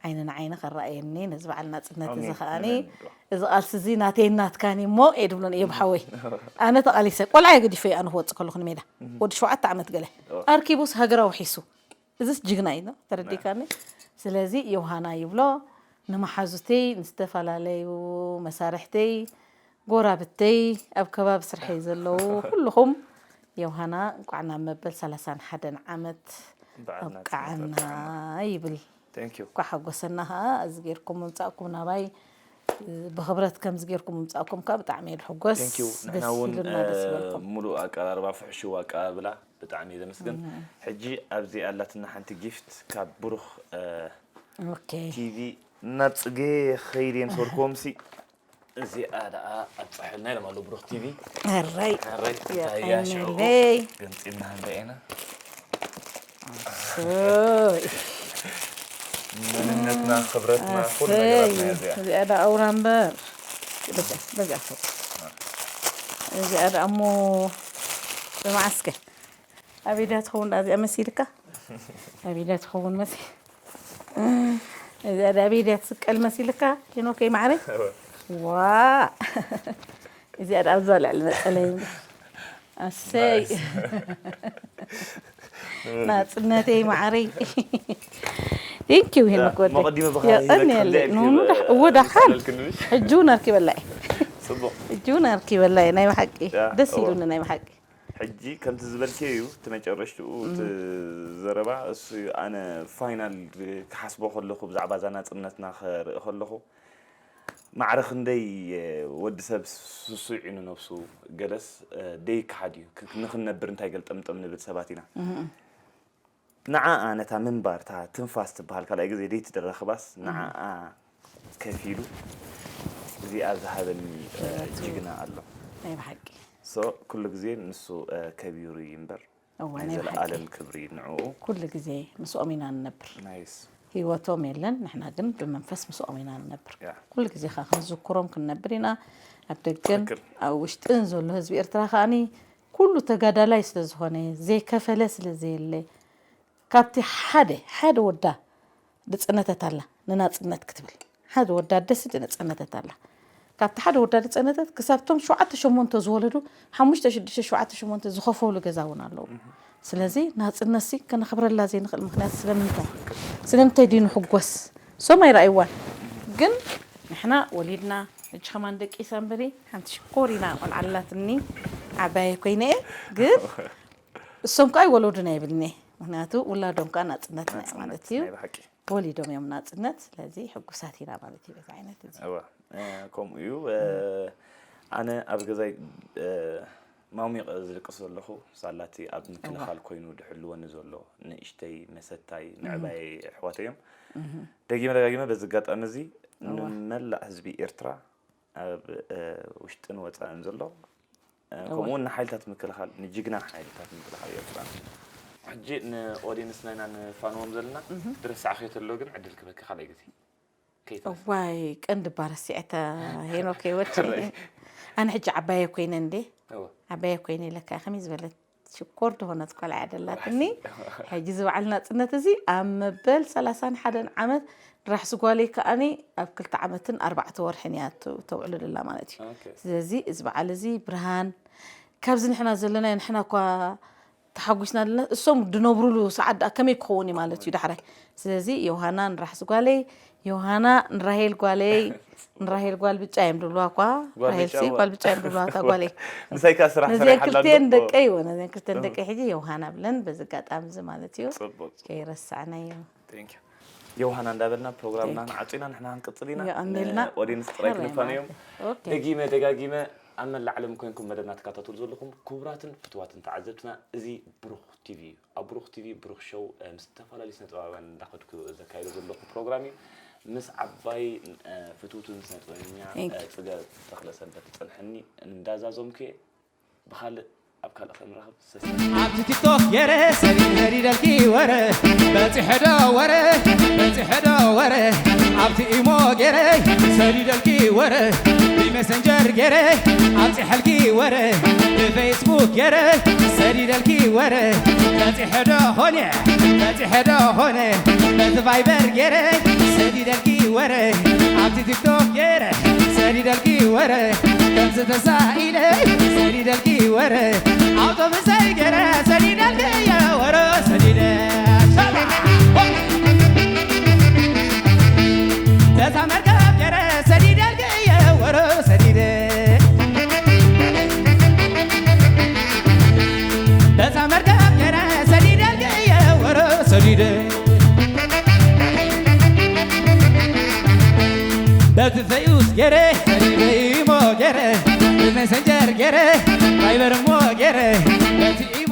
ዓይኒ ንዓይኒ ከረኣየኒ ነዚ በዓል ናፅነት እዚ ከዓኒ እዚ ቃልሲ እዚ ናተይ ናትካን እሞ እየ ድብሎን እየ ብሓወይ ኣነ ተቃሊሰ ቆልዓ እየ ገዲፈ ኣነ ክወፅእ ከለኹ ንሜዳ ወዲ ሸውዓተ ዓመት ገለ ኣርኪቡስ ሃገር ኣውሒሱ እዚስ ጅግና እዩ ተረዲካኒ ስለዚ ዮሃና ይብሎ ንመሓዙተይ ንዝተፈላለዩ መሳርሕተይ ጎራብተይ ኣብ ከባቢ ስርሐይ ዘለዉ ኩልኹም ዮሃና እንኳዕ ናብ መበል ሰላሳን ሓደን ዓመት ኣብቃዓና ይብል እኳ ሓጎሰና ከዓ እዚ ጌርኩም ምምፃእኩም ናባይ ብክብረት ከምዚ ጌርኩም ምምፃእኩም ከዓ ብጣዕሚ እየ ዝሕጎስ ደስ ኢሉና ደስ ይበልኩም ሙሉእ ኣቀራርባ ፍሕሽው ኣቀባብላ ብጣዕሚ እየ ዘመስግን ሕጂ ኣብዚ ኣላትና ሓንቲ ጊፍት ካብ ብሩኽ ቲቪ ናብ ፅጌ ኸይድ እየ ምስ በልክዎም ሲ እዚኣ ደኣ ኣብፀሐልና ኢሎም ኣሎ ብሩኽ ቲቪ ሕራይ ሕራይ እንታይ እያ ሽዑ ገንፂልና ንሪኤና መንነትና ክብረትና ኩሉ ነገራትና እያ እዚኣ እዚኣ ደኣ ኣውራ እምበር በዚኣ በዚኣ እዚኣ ደኣ እሞ ብመዓስከ ኣበይ ድያ ትኸውን ደኣ እዚኣ መሲልካ ኣቢዳ ትኸውን መሲ። እዚኣ ዳ ኣቢዳ ትስቀል መሲልካ? ኪኖከይ ማዕረ? ዋ። እዚኣ ዳ ኣብዛ ልዕሊ መጸለይ። ኣሰይ። ናጽነተይ ማዕረይ። Thank you፣ ሄኖክ ወደይ። መቐዲመ ብኻ የቐንየለይ። ሂበካ ኑ፣ ኑ፣ ዳ-፣ እወ፣ ዳሓን። ይሳለልክኒ ምሽ? ሕጂ እውን ኣርኪበላ እየ። ጽቡቕ። ሕጂ እውን ኣርኪበላ እየ፣ ናይ ብሓቂ። ያ፣ ደስ እወ። ኢሉኒ፣ ናይ ብሓቂ። ሕጂ ከምቲ ዝበልክዮ እዩ፣ እቲ መጨረሽትኡ፣ እቲ ዘረባ፣ እሱ እዩ። ኣነ ፋይናል ክሓስቦ ከለኹ፣ ብዛዕባ እዛ ናጽነትና ክርኢ ከለኹ፣ ማዕረ ክንደይ፣ እ፣ ወዲ ሰብ ስሱዕ እዩ ንነብሱ፣ ገለስ፣ እ፣ ደይከሓድ እዩ። ክ-፣ ንኽንነብር እንታይ ገልጠምጠም ንብል ሰባት ኢና። እህ። ንዓኣ፣ ነታ ምንባር፣ እታ ትንፋስ ትበሃል ካልኣይ ግዜ ደይትረኽባስ፣ ንዓኣ ከፊሉ እዚኣ ዝሃበኒ፣ እ፣ ጅግና ኣሎ። ናይ ብሓቂ። ሶ፣ ኩሉ ግዜ ንሱ፣ እ፣ ከቢሩ ይንበር። እወ፣ ናይ ናይ ብሓቂ። ዘለኣለም ክብሪ ንዕኡ። ኩሉ ግዜ ምስኦም ኢና ንነብር። ናይስ። ህይወቶም የለን፣ ንሕና ግን ብመንፈስ ምስኦም ኢና ንነብር። ያ። ኩሉ ግዜ ኸዓ ክንዝክሮም ክንነብር ኢና። ኣብ ደገን ትኽክል። ኣብ ውሽጥን ዘሎ ህዝቢ ኤርትራ ከዓኒ ኩሉ ተጋዳላይ ስለ ዝኾነ፣ ዘይከፈለ ስለ ዘየለ፣ ካብቲ ሓደ፣ ሓደ ወዳ ዝጸነተት ኣላ፣ ንናጽነት ክትብል። ሓደ ወዳ ደስ ዝጸነተት ኣላ። ካብቲ ሓደ ወዳ ዝጸነተት ክሳብ ቶም ሸውዓተ ሸሞንተ ዝወለዱ፣ ሓሙሽተ፣ ሽዱሽተ፣ ሸውዓተ፣ ሸሞንተ ዝኸፈሉ ገዛ እውን ኣለዉ። ስለዚ ናጽነትሲ ከነኽብረላ ዘይንኽእል ምኽንያት ስለምንታይ? ስለምንታይ ድዩ ንሕጎስ? ሶም ኣይረኣይዋን። ግን ንሕና ወሊድና፣ ሕጂ ከማን ደቂሳ እምበሪ፣ ሓንቲ ሽኮሪና ቆልዓ ኣላትኒ፣ ዓባየ ኮይነ እየ። ግን እሶም ከኣ ይወለዱና ይብልኒ። ምኽንያቱ ውላዶም ከኣ ናጽነትና እዩ ናጽነት ማለት እዩ። ናይ ብሓቂ። ወሊዶም እዮም ናጽነት፣ ስለዚ ሕጉሳት ኢና ማለት እዩ በዚ ዓይነት እዚ። እወ፣ እ፣ ከምኡ እዩ። እ፣ ኣነ ኣብ ገዛይ፣ እ፣ ማሙቐ ዝድቅስ ዘለኹ፣ ሳላቲ ኣብ ምክልኻል እወ። ኮይኑ ድሕልወኒ ዘሎ ንእሽተይ መሰታይ እህ። ምዕባይ ኣሕዋተይ እዮም። እህ። ደጊመ ደጋጊመ በዚ ኣጋጣሚ እዚ እወ። ንመላእ ህዝቢ ኤርትራ ኣብ፣ እ፣ ውሽጥን ወጻእን ዘሎ፣ እ፣ እወ። ከምኡ እውን ንሓይልታት ምክልኻል፣ ንጅግና ሓይልታት ምክልኻል ኤርትራ። ሕጂ ንኦዲየንስና ኢና ንፋንዎም ዘለና። እህ። ድረስዓኸዮ ተሎ ግን ዕድል ክበኪ ካልኣይ ግዜ። ከይትረስዕ። እዋይ፣ ቀንዲ እባ ረሲዐታ ሄኖከይ ወዲ። ሕራይ። ኣነ ሕጂ ዓባየ ኮይነ እንዴ? እወ። ዓባየ ኮይነ ኢለካ፣ ከመይ ዝበለት ሽኮር ዝኾነት ቆልዓ እያ ደላትኒ። ሕጂ እዚ በዓል ናጽነት እዚ ኣብ መበል ሰላሳን ሓደን ዓመት ንራሕሲ ጓለይ ከኣኒ ኣብ ክልተ ዓመትን ኣርባዕተ ወርሕን እያ ት-፣ ተውዕሎ ደላ ማለት እዩ። ኦኬ። ስለዚ እዚ በዓል እዚ ብርሃን ካብዚ ንሕና ዘለናዮ ንሕና እኳ ተሓጒስና ኣለና፣ እሶም ድነብሩሉ ሰዓት ደኣ ከመይ ክኸውን እዩ ማለት እዩ ዳሕራይ። ስለዚ ዮሃና ንራሕሲ ጓለይ፣ ዮሃና ንራሄል ጓለይ፣ ንራሄል ጓል ብጫ እዮም ድብልዋ እኳ፣ ጓል ራሄል ብጫ ሲ እዋ። ጓል ብጫ እዮም ድብልዋ እታ ጓለይ። ምሳይ ከኣ ስራሕ ነዚአን ሰሪሓ ኣላ ክልቴን እንዶ። ደቀይ እዎ፣ ነዚአን ክልቴን እዎ። ደቀይ ሕጂ ዮሃና ብለን በዚ ኣጋጣሚ እዚ ማለት እዩ። ጽቡቅ፣ ጽቡቅ። ከይረሳዕናዮ። Thank you። ዮሃና እንዳበልና ፕሮግራምና Thank you። ንዓጺና ንሕና ክንቅጽል ኢና። የቐንየልና። ንኦዲየንስ ጥራይ ሕራይ ክንፋነዮም። ማለት። ኦኬ። ደጊመ ደጋጊመ ኣብ መላእ ዓለም ኮይንኩም መደብና ትከታተሉ ዘለኹም ክቡራትን ፍቱዋትን ተዓዘብትና፣ እዚ ብሩኽ ቲቪ እዩ። ኣብ ብሩኽ ቲቪ ብሩኽ ሾው፣ እ፣ ምስ ዝተፈላለዩ ስነ ጥበባውያን እንዳኸድኩ ዘካይዶ ዘለኹ ፕሮግራም እዩ። ምስ ዓባይ፣ እ፣ ፍትውትን ስነ ጥበበኛ፣ Thank you። እ፣ ጽገ ተኽለሰንበት ትጸንሐኒ እንዳዛዘምኩ እየ። ብኻልእ፣ ኣብ ካልእ ክንራኸብ ሰስ- ኣብቲ ቲክቶክ ገይረ ሰዲደልኪ ወረ፣ በጺሐ ዶ ወረ፣ በጺሐ ዶ ወረ፣ ኣብቲ ኢሞ ገይረ ሰዲደልኪ ወረ፣ ብመሰንጀር ገይረ ኣብጺሐልኪ ወረ፣ ብፌስቡክ ገይረ ሰዲደልኪ ወረ፣ በጺሐ ዶ ኾነ፣ በጺሐ ዶ ኾነ፣ በቲ ቫይበር ገይረ ሰዲደልኪ ወረ፣ ኣብቲ ቲክቶክ ገይረ ሰዲደልኪ ወረ፣ ከምዚ ተሳኢለ ሰዲደልኪ ወረ፣ ኣውቶቡሰይ ገይረ ሰዲደልኪ ወረ፣ ሰዲደ ሻባ። በታ መርከብ ገይረ ሰዲደልኪ ወረ፣ ሰዲደ። በታ መርከብ ገይረ ሰዲደልኪ ወረ፣ ሰዲደ። በቲ ፈዩስ ገይረ፣ በቲ ኢሞ ገይረ፣ ብመሰንጀር ገይረ፣ ቫይበር እሞ ገይረ፣ በቲ ኢሞ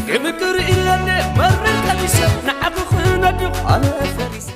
ክምክር ኢለነ መርር ቀሚሰ ንዓኹ ክነድቕ ኣነ ፈሪሰ።